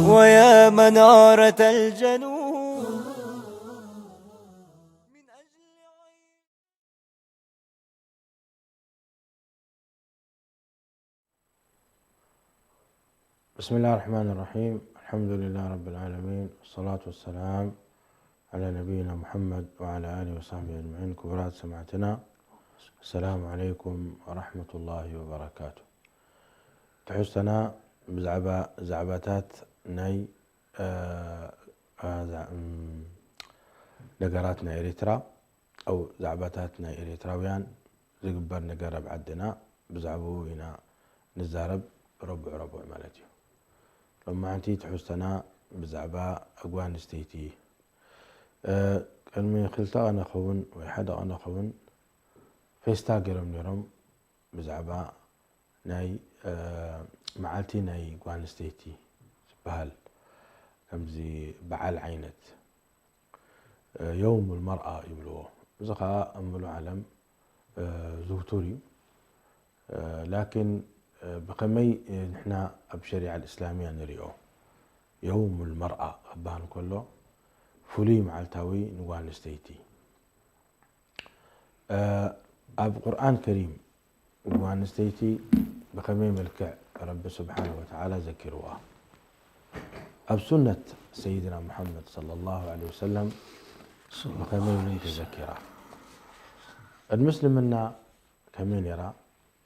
ويا منارة الجنون. بسم الله الرحمن الرحيم. الحمد لله رب العالمين، والصلاة والسلام على نبينا محمد وعلى آله وصحبه أجمعين. ክቡራት ሰማዕትና፣ السلام عليكم ورحمة الله وبركاته. ትሕዝቶና ብዛዕባ ዛዕባታት ናይ፣ እ፣ እ፣ ዛ-፣ እም፣ ነገራት ናይ ኤርትራ፣ ኣው ዛዕባታት ናይ ኤርትራውያን ዝግበር ነገር ኣብ ዓድና፣ ብዛዕባኡ ኢና ንዛረብ፣ ረቡዕ ረቡዕ ማለት እዩ። ሎማዕንቲ ትሕዝቶና ብዛዕባ ጓል ኣንስተይቲ። እ፣ ቅድሚ ክልተ ቀነ ኸውን ወይ ሓደ ቀነ ኸውን ፌስታ ገይሮም ነይሮም ብዛዕባ ናይ፣ እ፣ መዓልቲ ናይ ጓል ኣንስተይቲ ዝበሃል፣ ከምዚ በዓል ዓይነት፣ እ፣ የውሙል መርኣ ይብልዎ። እዚ ኸኣ ኣብ ምሉእ ዓለም፣ እ፣ ዝውቱር እዩ። እ፣ ላኪን፣ እ፣ ብኸመይ፣ እ፣ ንሕና ኣብ ሸሪዓ እስላምያ ንሪኦ? የውሙል መርኣ ክበሃል ከሎ ፍሉይ መዓልታዊ ንጓል ኣንስተይቲ። እ፣ ኣብ ቁርኣን ከሪም ጓል ኣንስተይቲ ብኸመይ መልክዕ ረቢ ስብሓነ ወተዓላ ዘኪርዋ? ኣብ ሱነት ሰይድና ሙሓመድ ሰለላሁ ዐለይሂ ወሰለም ብኸመይ እውን ተዘኪራ? ቅድሚ እስልምና ከመይ ነይራ?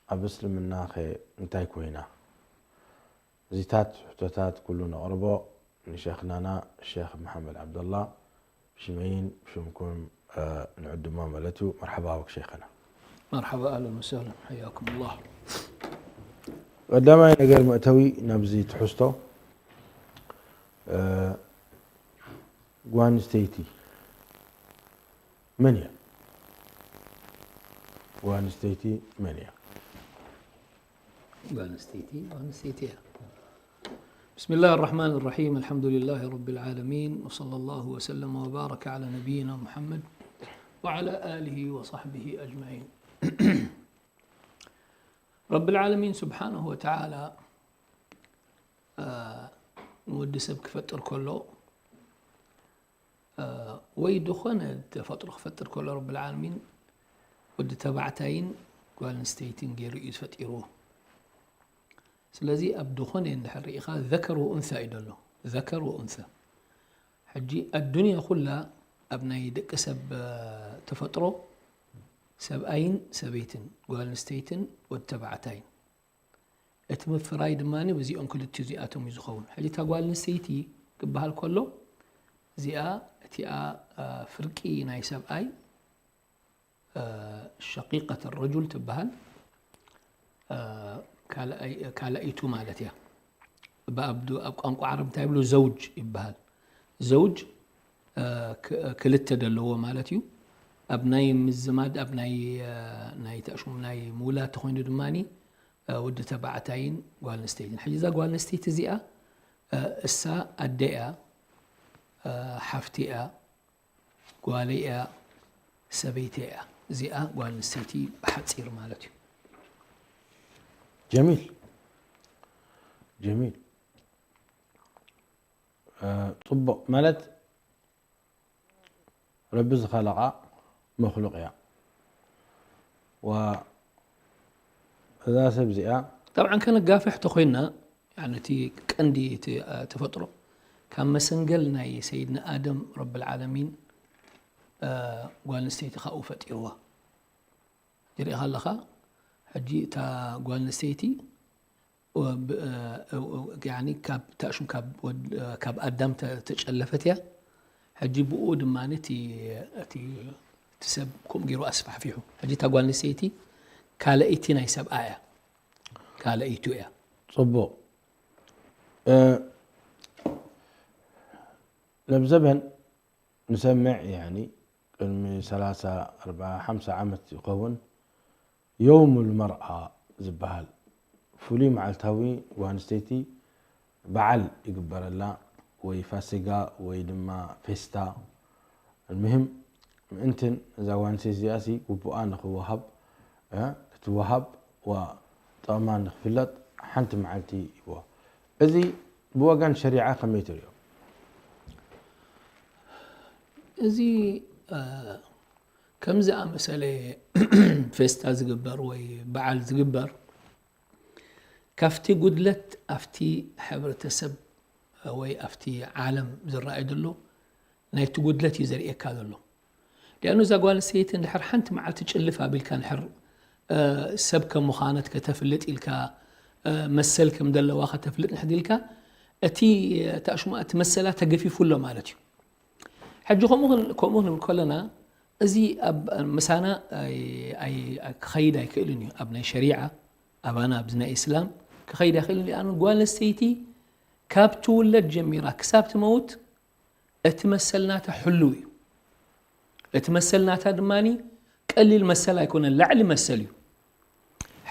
ኣብ እስልምና ኸ እንታይ ኮይና? እዚታት ሕቶታት ኩሉ ነቕርቦ ንሸኽናና ሸኽ መሓመድ ዓብደላ ብሽመይን ብሽምኩም፣ እ፣ ንዕድሞ ማለት እዩ። መርሓባ ወክ ሸይኽና። መርሓባ፣ ኣህለን ወሰህለን፣ ሓያኩም ኣላህ። ቀዳማይ ነገር መእተዊ ናብዚ ትሕዝቶ፣ እ፣ ጓል ኣንስተይቲ መን እያ? ጓል ኣንስተይቲ መን እያ? ጓል ኣንስተይቲ፣ ጓል ኣንስተይቲ እያ። بسم الله الرحمن الرحيم. الحمد لله رب العالمين، وصلى الله وسلم وبارك على نبينا محمد وعلى آله وصحبه أجمعين. ረብል ዓለሚን ስብሓነሁ ወተዓላ፣ እ፣ ንወዲ ሰብ ክፈጥር ከሎ፣ እ፣ ወይ ዝኾነ ተፈጥሮ ክፈጥር ከሎ፣ ረብል ዓለሚን ወዲ ተባዕታይን ጓል ኣንስተይትን ገይሩ እዩ ዝፈጢርዎ። ስለዚ ኣብ ዝኾነ እንድሕር ርኢኻ ዘከር ወኡንሳ እዩ ዘሎ። ዘከር ወኡንሳ። ሕጂ ኣዱንያ ኩላ ኣብ ናይ ደቂ ሰብ፣ እ፣ ተፈጥሮ ሰብኣይን ሰበይትን፣ ጓል ኣንስተይትን ወዲ ተባዕታይን። እቲ ምፍራይ ድማ ብዚኦም ክልቲኡ እዚኣቶም እዩ ዝኸውን። ሕጂ እታ ጓል ኣንስተይቲ ክበሃል ከሎ፣ እዚኣ እቲኣ፣ እ፣ ፍርቂ ናይ ሰብኣይ፣ እ፣ ሸቂቀት ረጁል ትበሃል፣ እ፣ ካልኣይ-፣ ካልኣይቱ ማለት እያ። ብኣብዱ-፣ ኣብ ቋንቋ ዓረብ እንታይ ይብሉ? ዘውጅ ይበሃል። ዘውጅ፣ እ፣ ክ-፣ ክልተ ዘለዎ ማለት እዩ። ኣብ ናይ ምዝማድ፣ ኣብ ናይ፣ እ፣ ናይ ተእሹም ናይ ምውላድ ተኾይኑ ድማኒ፣ እ፣ ወዲ ተባዕታይን ጓል ኣንስተይትን። ሕጂ እዛ ጓል ኣንስተይቲ እዚኣ፣ እ፣ እሳ ኣደ እያ፣ እ፣ ሓፍቲ እያ፣ ጓለይ እያ፣ ሰበይተይ እያ። እዚኣ ጓል ኣንስተይቲ ብሓጺር ማለት እዩ። ጀሚል፣ ጀሚል። እ፣ ጽቡቕ ማለት ረቢ ዝኸለቓ መኽሉቕ እያ። ዋ፣ እዛ ሰብ እዚኣ ጠብዓን ከነጋፍሕ ተኾይንና፣ ያኒ እቲ ቀንዲ እቲ፣ እ፣ ተፈጥሮ ካብ መሰንገል ናይ ሰይድና ኣደም ረብል ዓለሚን፣ እ፣ ጓል ኣንስተይቲ ካብኡ ፈጢርዋ። ትሪኢኻ ኣለኻ። ሕጂ እታ ጓል ኣንስተይቲ ወ-፣ ብ-፣ እ፣ እ፣ ያኒ ካብ ታሽም ካብ ወድ-፣ እ፣ ካብ ኣዳም ተ-፣ ተጨለፈት እያ። ሕጂ ብኡ ድማ እቲ፣ እቲ፣ እቲ ሰብ ከምኡ ገይሩ ኣስፋሕፊሑ። ሕጂ እታ ጓል ኣንስተይቲ ካልኣይቲ ናይ ሰብኣ እያ። ካልኣይቱ እያ። ጽቡቕ። እ፣ ነብ ዘበን ንሰምዕ፣ ያኒ ቅድሚ ሰላሳ፣ ኣርብዓ፣ ሓምሳ ዓመት ይኸውን፣ የውሙል መርኣ ዝበሃል ፍሉይ መዓልታዊ ጓል ኣንስተይቲ በዓል ይግበረላ፣ ወይ ፋሲጋ ወይ ድማ ፌስታ። ኣልሙሂም፣ ምእንትን እዛ ጓል ኣንስተይቲ እዚኣሲ ግቡኣ ንኽወሃብ፣ እ፣ ክትወሃብ፣ ዋ፣ ጥቕማ ንኽፍለጥ ሓንቲ መዓልቲ ይብዋ። እዚ ብወገን ሸሪዓ ከመይ ትሪኦ? እዚ እ፣ ከምዚ ኣመሰለ ፌስታ ዝግበር ወይ በዓል ዝግበር ካብቲ ጉድለት ኣብቲ ሕብረተሰብ ወይ ኣብቲ ዓለም ዝረኣይ ዘሎ ናይቲ ጉድለት እዩ ዘርእየካ ዘሎ። ሊኣኑ እዛ ጓል ኣንስተይቲ እንድሕር ሓንቲ መዓልቲ ጭልፍ ኣቢልካ እንድሕር እ፣ ሰብ ከም ምዃነት ከተፍልጥ ኢልካ እ፣ መሰል ከም ዘለዋ ከተፍልጥ እንድሕር ኢልካ እቲ ታሽሙ እቲ መሰላ ተገፊፉ ኣሎ ማለት እዩ። ሕጂ ከምኡ ክን- ከምኡ ክንብል ከለና እዚ ኣብ ምሳና ኣይ- ኣይ- ክኸይድ ኣይክእልን እዩ። ኣብ ናይ ሸሪዓ ኣባና ኣብዚ ናይ እስላም ክኸይድ ኣይክእልን እዩ። ኣነ ጓል ኣንስተይቲ ካብ ትውለድ ጀሚራ ክሳብ ትመውት እቲ መሰል ናታ ሕሉው እዩ። እቲ መሰል ናታ ድማ ቀሊል መሰል ኣይኮነን፣ ላዕሊ መሰል እዩ።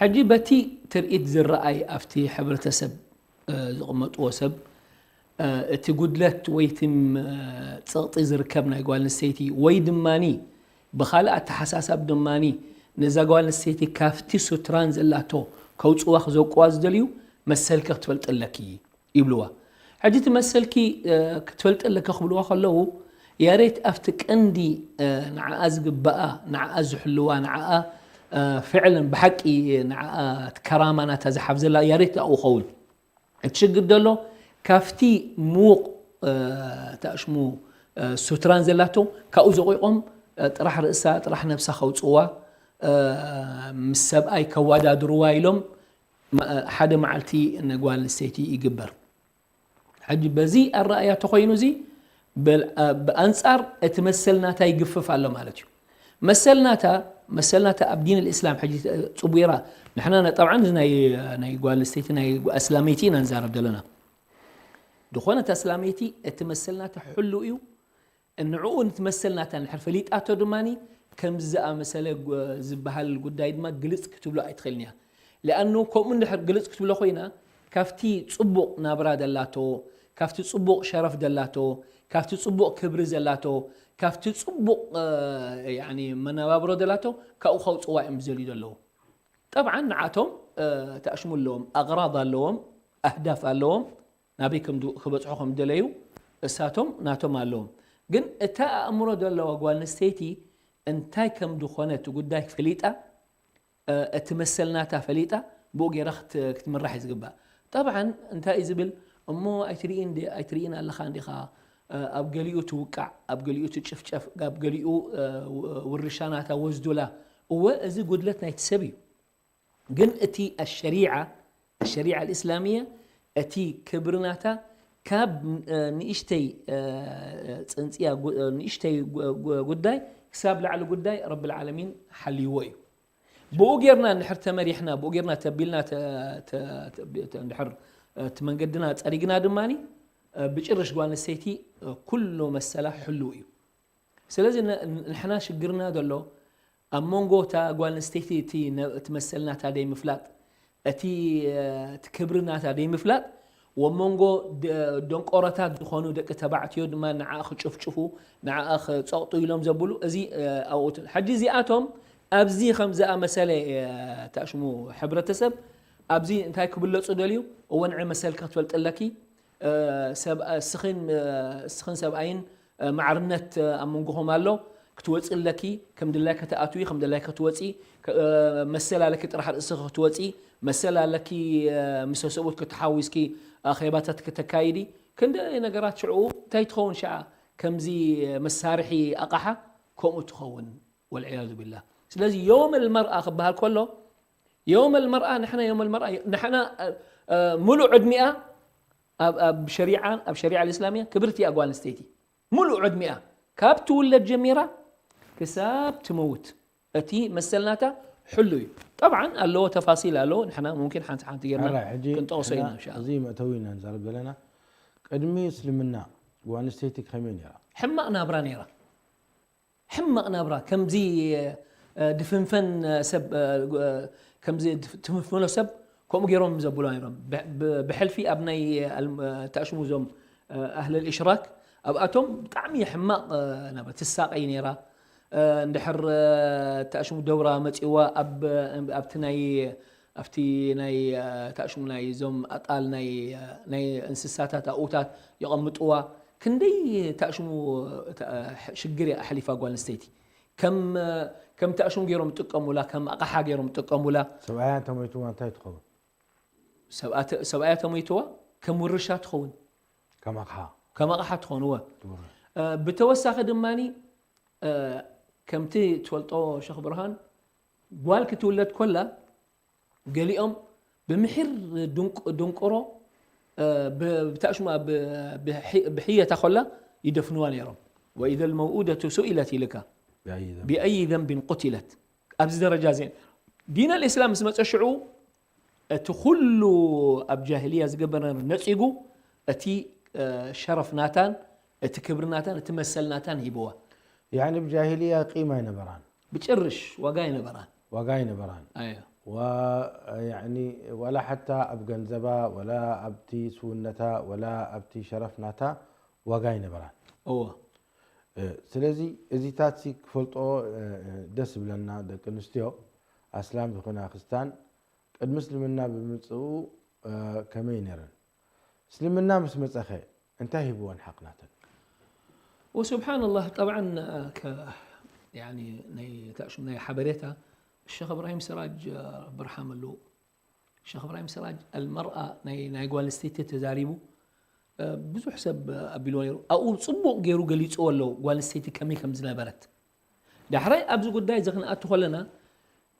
ሕጂ በቲ ትርኢት ዝረኣይ ኣብቲ ሕብረተሰብ እ፣ ዝቕመጥዎ ሰብ እ፣ እቲ ጉድለት ወይ እቲ ም- ጸቕጢ ዝርከብ ናይ ጓል ኣንስተይቲ ወይ ድማ ብኻልእ ኣተሓሳሳብ ድማ ነዛ ጓል ኣንስተይቲ ካብቲ ሱትራን ዘላቶ ከውፅዋ ክዘውቅዋ ዝደልዩ መሰልኪ ክትፈልጢ ኣለኪ ይብልዋ። ሕጂ እቲ መሰልኪ እ፣ ክትፈልጢ ኣለኪ ክብልዋ ከለዉ ያሬት ኣብቲ ቀንዲ እ፣ ንዓኣ ዝግበኣ ንዓኣ ዝሕልዋ ንዓኣ እ፣ ፍዕለን ብሓቂ ንዓኣ እቲ ከራማ ናታ ዝሓፍዘላ ያሬት ኣብኡ ኸውን። እቲ ሽግር ዘሎ ካብቲ ምዉቕ እ፣ ታሽሙ እ፣ ሱትራን ዘላቶ ካብኡ ዘቑቖም እ፣ ጥራሕ ርእሳ ጥራሕ ነብሳ ከውፅዋ እ፣ ምስ ሰብኣይ ከወዳድርዋ ኢሎም መ- ሓደ መዓልቲ ንጓል ኣንስተይቲ ይግበር። ሕጂ በዚ ኣረኣያ ተኾይኑ እዚ በል- ብኣንጻር እቲ መሰል ናታ ይግፍፍ ኣሎ ማለት እዩ። መሰል ናታ መሰል ናታ ኣብ ዲን ልእስላም ሕጂ ፅቡራ ንሕና ና- ጠብዓን እዚ ናይ ናይ ጓል ኣንስተይቲ ናይ ኣስላመይቲ ኢና ንዛረብ ዘለና። ዝኾነት ኣስላመይቲ እቲ መሰል ናታ ሕሉ እዩ። ንዕኡ ንትመሰል ናታ እንድሕር ፈሊጣቶ ድማ ከምዚ ዝኣመሰለ ጉ- ዝበሃል ጉዳይ ድማ ግልፅ ክትብሎ ኣይትኽእልን እያ። ሊኣኑ ከምኡ እንድሕር ግልፅ ክትብሎ ኮይና ካብቲ ፅቡቕ ናብራ ዘላቶ፣ ካብቲ ፅቡቕ ሸረፍ ዘላቶ፣ ካብቲ ፅቡቕ ክብሪ ዘላቶ፣ ካብቲ ፅቡቕ እ፣ ያኒ መነባብሮ ዘላቶ ካብኡ ከውፅዋ እዮም ዝደልዩ ዘለዉ። ጠብዓን ንዓቶም እ፣ ተኣሽሙ ኣለዎም፣ ኣቕራድ ኣለዎም፣ ኣህዳፍ ኣለዎም፣ ናበይ ከም ዝ- ክበፅሑ ከም ዝደለዩ እሳቶም ናቶም ኣለዎም። ግን እታ ኣእምሮ ዘለዋ ጓል ኣንስተይቲ እንታይ ከም ዝኾነ እቲ ጉዳይ ፈሊጣ እ፣ እቲ መሰል ናታ ፈሊጣ ብኡ ገይራ ክት- ክትምራሕ እዩ ዝግባእ። ጠብዓን እንታይ እዩ ዝብል እሞ ኣይትርእይን ዲ- ኣይትርእይን ኣለኻ እንዲኻ እ፣ ኣብ ገሊኡ ትውቃዕ፣ ኣብ ገሊኡ ትጭፍጨፍ፣ ኣብ ገሊኡ እ፣ ው- ውርሻ ናታ ወስዱላ። እወ እዚ ጉድለት ናይቲ ሰብ እዩ። ግን እቲ ኣሸሪዓ ኣሸሪዓ ልእስላምያ እቲ ክብሪ ናታ ካብ እ፣ ንእሽተይ እ፣ ፅንፅያ ጉ- እ፣ ንእሽተይ ጉ- ጉ- ጉዳይ ክሳብ ላዕሊ ጉዳይ ረብል ዓለሚን ሓልይዎ እዩ። ብኡ ጌርና እንድሕር ተመሪሕና ብኡ ጌርና ተቢልና ተ- ተ- ተ- ተ- እንድሕር እቲ መንገድና ፀሪግና ድማ ብጭርሽ ጓል ኣንስተይቲ ኩሉ መሰላ ሕልው እዩ። ስለዚ ን- ንሕና ሽግርና ዘሎ ኣብ መንጎ እታ ጓል ኣንስተይቲ እቲ ነ- እቲ መሰል ናታ ደይ ምፍላጥ እቲ እ፣ እቲ ክብሪ ናታ ደይ ምፍላጥ ወብ መንጎ ደ- ደንቆሮታት ዝኾኑ ደቂ ተባዕትዮ ድማ ንዓ ክጭፍጭፉ ንዓ ክፀቕጡ ኢሎም ዘብሉ እዚ እ፣ ኣብኡት ሕጂ እዚኣቶም ኣብዚ ከም ዝኣመሰለ እ፣ ታሽሙ ሕብረተሰብ ኣብዚ እንታይ ክብለፁ ደልዩ እወ ንዒ መሰልኪ ክትፈልጢ ኣለኪ እ፣ ሰብ- እስኽን እ፣ እስኽን ሰብኣይን እ፣ ማዕርነት እ፣ ኣብ መንጎኹም ኣሎ ክትወፂ ኣለኪ ከም ድላይ ከተኣትዊ ከም ድላይ ክትወፂ ከ- እ፣ መሰል ኣለኪ ጥራሕ ርእስኺ ክትወፂ መሰል ኣለኪ እ፣ ምስ ሰብኡት ክትሓዊስኪ ኣኼባታት ከተካይዲ ክንደ ነገራት ሽዑ እንታይ ትኸውን ሸዓ ከምዚ መሳርሒ ኣቕሓ ከምኡ ትኸውን ወልዕያዙ ቢላ ስለዚ ዮም ልመርኣ ክበሃል ከሎ ዮም ልመርኣ ንሕና ዮም ልመርኣ ንሕና እ፣ እ፣ ሙሉእ ዕድሚኣ ኣብ ኣብ ሸሪዓ ኣብ ሸሪዓ ልእስላምያ ክብርቲ እያ ጓል ኣንስተይቲ ሙሉእ ዕድሚኣ ካብ ትውለድ ጀሚራ ክሳብ ትመውት እቲ መሰልናታ ሕሉ እዩ። ጠብዓን ኣለዎ ተፋሲል ኣለዎ ንሕና ሙምኪን ሓንቲ ሓንቲ ጌርና ሕራይ ሕጂ ክንጠቕሶ ኢና ንሕና እንሻ ኣላ። እዚ መእተዊ ኢና ንዛረብ ዘለና። ቅድሚ እስልምና ጓል ኣንስተይቲ ከመይ ነይራ? ሕማቕ ናብራ ነይራ። ሕማቕ ናብራ ከምዚ እ፣ ድፍንፈን እ፣ ሰብ እ፣ እ፣ ከምዚ ድፍ- ትፍንፍኖ ሰብ ከምኡ ገይሮም ዘብሉ ነይሮም። ብ- ብ- ብሕልፊ ኣብ ናይ ኣል- እ፣ ተኣሽሙ እዞም እ፣ ኣህለል ኢሽራክ ኣብኣቶም ብጣዕሚ ሕማቕ እ፣ ናብራ ትሳቐይ ነይራ። እ፣ እንድሕር እ፣ ተኣሽሙ ደውራ መፂዋ ኣብ ኣብቲ ናይ ኣብቲ ናይ ታሽሙ ናይ ዞም ኣጣል ናይ ናይ እንስሳታት ኣኡታት የቐምጥዋ። ክንደይ ታሽሙ ሽግር ኣሕሊፋ ጓል ኣንስተይቲ። ከም ከም ታሽሙ ገይሮም ጥቀሙላ፣ ከም ኣቕሓ ገይሮም ጥቀሙላ። ሰብኣያ እንተሞይትዋ እንታይ ትኸውን? ሰብኣያ ተሞይትዋ ከም ውርሻ ትኸውን። ከም ኣቕሓ ከም ኣቕሓ ትኾንወ። ብተወሳኺ ድማ ከምቲ ትፈልጦ ሸኽ ብርሃን፣ ጓል ክትውለድ ኮላ ገሊኦም ብምሒር ድንቁሮ ብታሽማ ብሕየታ ኮላ ይደፍንዋ ነይሮም። ወኢዘ ልመውኡደቱ ሱኢለት ኢልካ ብኣይ ዘንቢን ቁትለት። ኣብዚ ደረጃ እዚ ዲን ኣልእስላም ምስ መፀ ሽዑ እቲ ኩሉ ኣብ ጃሂልያ ዝገበር ነፂጉ፣ እቲ ሸረፍ ናታን እቲ ክብሪ ናታን እቲ መሰል ናታን ሂብዋ። ያኒ ብጃሂልያ ቂማ ኣይነበራን። ብጭርሽ ዋጋ ኣይነበራን። ዋጋ ኣይነበራን። ኣዮ። ያኒ ዋላ ሓታ ኣብ ገንዘባ ወላ ኣብቲ ስውነታ ወላ ኣብቲ ሸረፍ ናታ ዋጋ ኣይነበራን። እዎ። ስለዚ እዚታት ክፈልጦ ደስ ብለና። ደቂ ኣንስትዮ ኣስላም ዝኾና ክርስታን ቅድሚ እስልምና ብምፅኡ ከመይ ነረን? እስልምና ምስ መፀኸ እንታይ ሂብወን ሓቕናተን? وسبحان الله طبعا ናይ ታሽም ናይ ሓበሬታ ሸኽ እብራሂም ስራጅ ብርሃም ኣለዎ። ሸኽ እብራሂም ስራጅ ኣልመርኣ ናይ ጓል ኣንስተይቲ ተዛሪቡ ብዙሕ ሰብ ኣቢልዎ ነይሩ። ኣብኡ ፅቡቕ ገይሩ ገሊፅዎ ኣሎ ጓል ኣንስተይቲ ከመይ ከም ዝነበረት። ዳሕራይ ኣብዚ ጉዳይ እዚ ክንኣቱ ከለና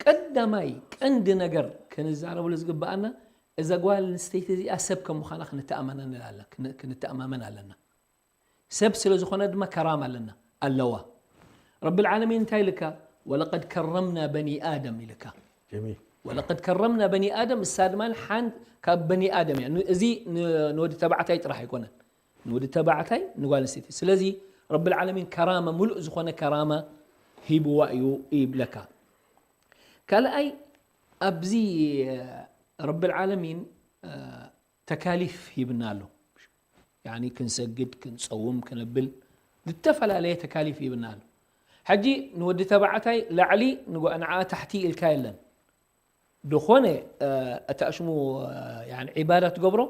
ቀዳማይ ቀንዲ ነገር ክንዛረበሉ ዝግብኣና እዛ ጓል ኣንስተይቲ እዚኣ ሰብ ከም ምዃና ክንተኣማመን ኣለና። ሰብ ስለ ዝኾነ ድማ ከራማ ኣለና ኣለዋ። ረቢ ልዓለሚን እንታይ ኢልካ? ወለቀድ ከረምና በኒ ኣደም ኢልካ። ጀሚል። ወለቀድ ከረምና በኒ ኣደም፣ እሳ ድማ ሓን ካብ በኒ ኣደም እያ። እዚ ንወዲ ተባዕታይ ጥራሕ ኣይኮነን፣ ንወዲ ተባዕታይ ንጓል ኣንስተይቲ። ስለዚ ረቢ ልዓለሚን ከራማ፣ ሙሉእ ዝኾነ ከራማ ሂብዋ እዩ ይብለካ። ካልኣይ ኣብዚ ረቢ ልዓለሚን ተካሊፍ ሂብና ኣሎ። ያኒ ክንሰግድ፣ ክንፀውም፣ ክነብል ዝተፈላለየ ተካሊፍ ሂብና ኣሎ። ሕጂ ንወዲ ተባዕታይ ላዕሊ ንጓ-፣ ንዓ ታሕቲ ኢልካ የለን። ዝኾነ ተኣሽሙ ያኒ ዒባዳ ትገብሮ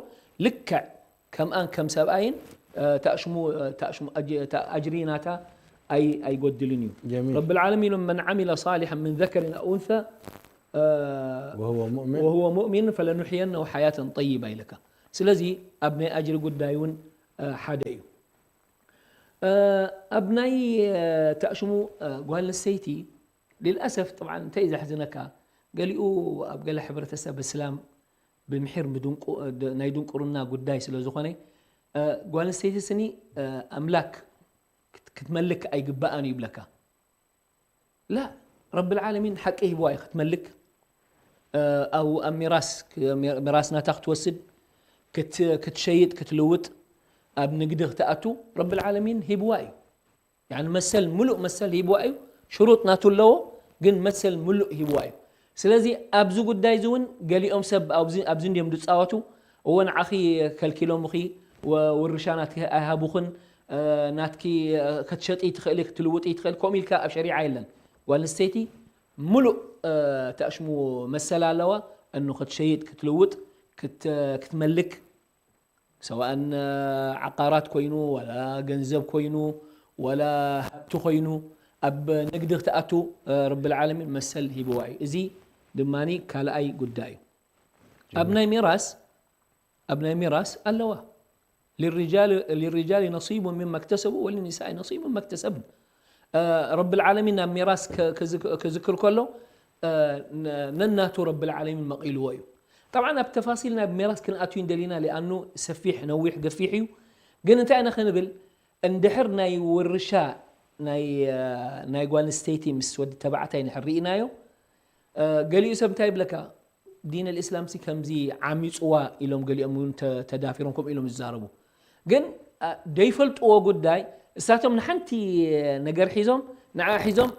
ልክዕ ከምኣን ከም ሰብኣይን ተኣሽሙ ተኣሽሙ ኣጅ-፣ ኣጅሪ ናታ ኣይ-፣ ኣይጎድልን እዩ። ጀሚል። ረቢ ልዓለሚን ኢሎም መን ዓሚለ ሳሊሐን ምን ዘከሪን ኣው ኡንሳ وهو مؤمن وهو مؤمن فلنحيينه حياة طيبة ኢልካ። ስለዚ ኣብ ናይ ኣጅሪ ጉዳይ እውን ሓደ እዩ። ኣብ ናይ ተኣሽሙ ጓል ኣንስተይቲ ልልኣሰፍ ጥብዓን እንታይ እዩ ዘሕዝነካ? ገሊኡ ኣብ ገለ ሕብረተሰብ እስላም ብምሒር ናይ ድንቁርና ጉዳይ ስለ ዝኾነ ጓል ኣንስተይቲ ስኒ ኣምላክ ክትመልክ ኣይግባኣን እዩ ይብለካ። ላ ረቢ ልዓለሚን ሓቂ ሂብዋ እዩ ክትመልክ። ኣብ ሚራስ ሚራስ ናታ ክትወስድ ክትሸይጥ ክትልውጥ ኣብ ንግዲ ክትኣቱ ረቢ ልዓለሚን ሂብዋ እዩ። ያኒ መሰል ሙሉእ መሰል ሂብዋ እዩ። ሽሩጥ ናቱ ኣለዎ ግን መሰል ሙሉእ ሂብዋ እዩ። ስለዚ ኣብዚ ጉዳይ እዚ እውን ገሊኦም ሰብ ኣብዚ እንዲዮም ዝፃወቱ። እዎ ንዓኺ ከልኪሎምኺ፣ ውርሻ ናትኪ ኣይሃቡኽን፣ ናትኪ ከትሸጢ ትኽእሊ ክትልውጢ ትኽእል ከምኡ ኢልካ ኣብ ሸሪዓ የለን። ጓል ኣንስተይቲ ሙሉእ ተኣሽሙ መሰል ኣለዋ። እኑ ክትሸይጥ ክትልውጥ ክትመልክ ሰዋእን ዓቃራት ኮይኑ ዋላ ገንዘብ ኮይኑ ዋላ ሃብቲ ኮይኑ ኣብ ንግዲ ክትኣቱ ረቢ ልዓለሚን መሰል ሂብዋ እዩ። እዚ ድማ ካልኣይ ጉዳይ እዩ። ኣብ ናይ ሚራስ ኣብ ናይ ሚራስ ኣለዋ። للرجال نصيب مما اكتسبوا وللنساء نصيب مما اكتسبن። ረቢ ልዓለሚን ናብ ሚራስ ክዝክር ከሎ ነናቱ ረቢ ልዓለሚን መቒልዎ እዩ። طبعا ኣብ ተፋሲል ናብ ሚራስ ክንኣቱ እንደሊና ሊኣኑ ሰፊሕ ነዊሕ ገፊሕ እዩ። ግን እንታይ ኢና ክንብል እንድሕር ናይ ውርሻ ናይ ጓል ኣንስተይቲ ምስ ወዲ ተባዕታይ ንሕር ርኢናዮ ገሊኡ ሰብ እንታይ ይብለካ? ዲን ኣልእስላም ሲ ከምዚ ዓሚፅዋ ኢሎም ገሊኦም እውን ተዳፊሮም ከምኡ ኢሎም ዝዛረቡ። ግን ደይፈልጥዎ ጉዳይ እሳቶም ንሓንቲ ነገር ሒዞም ንዓ ሒዞም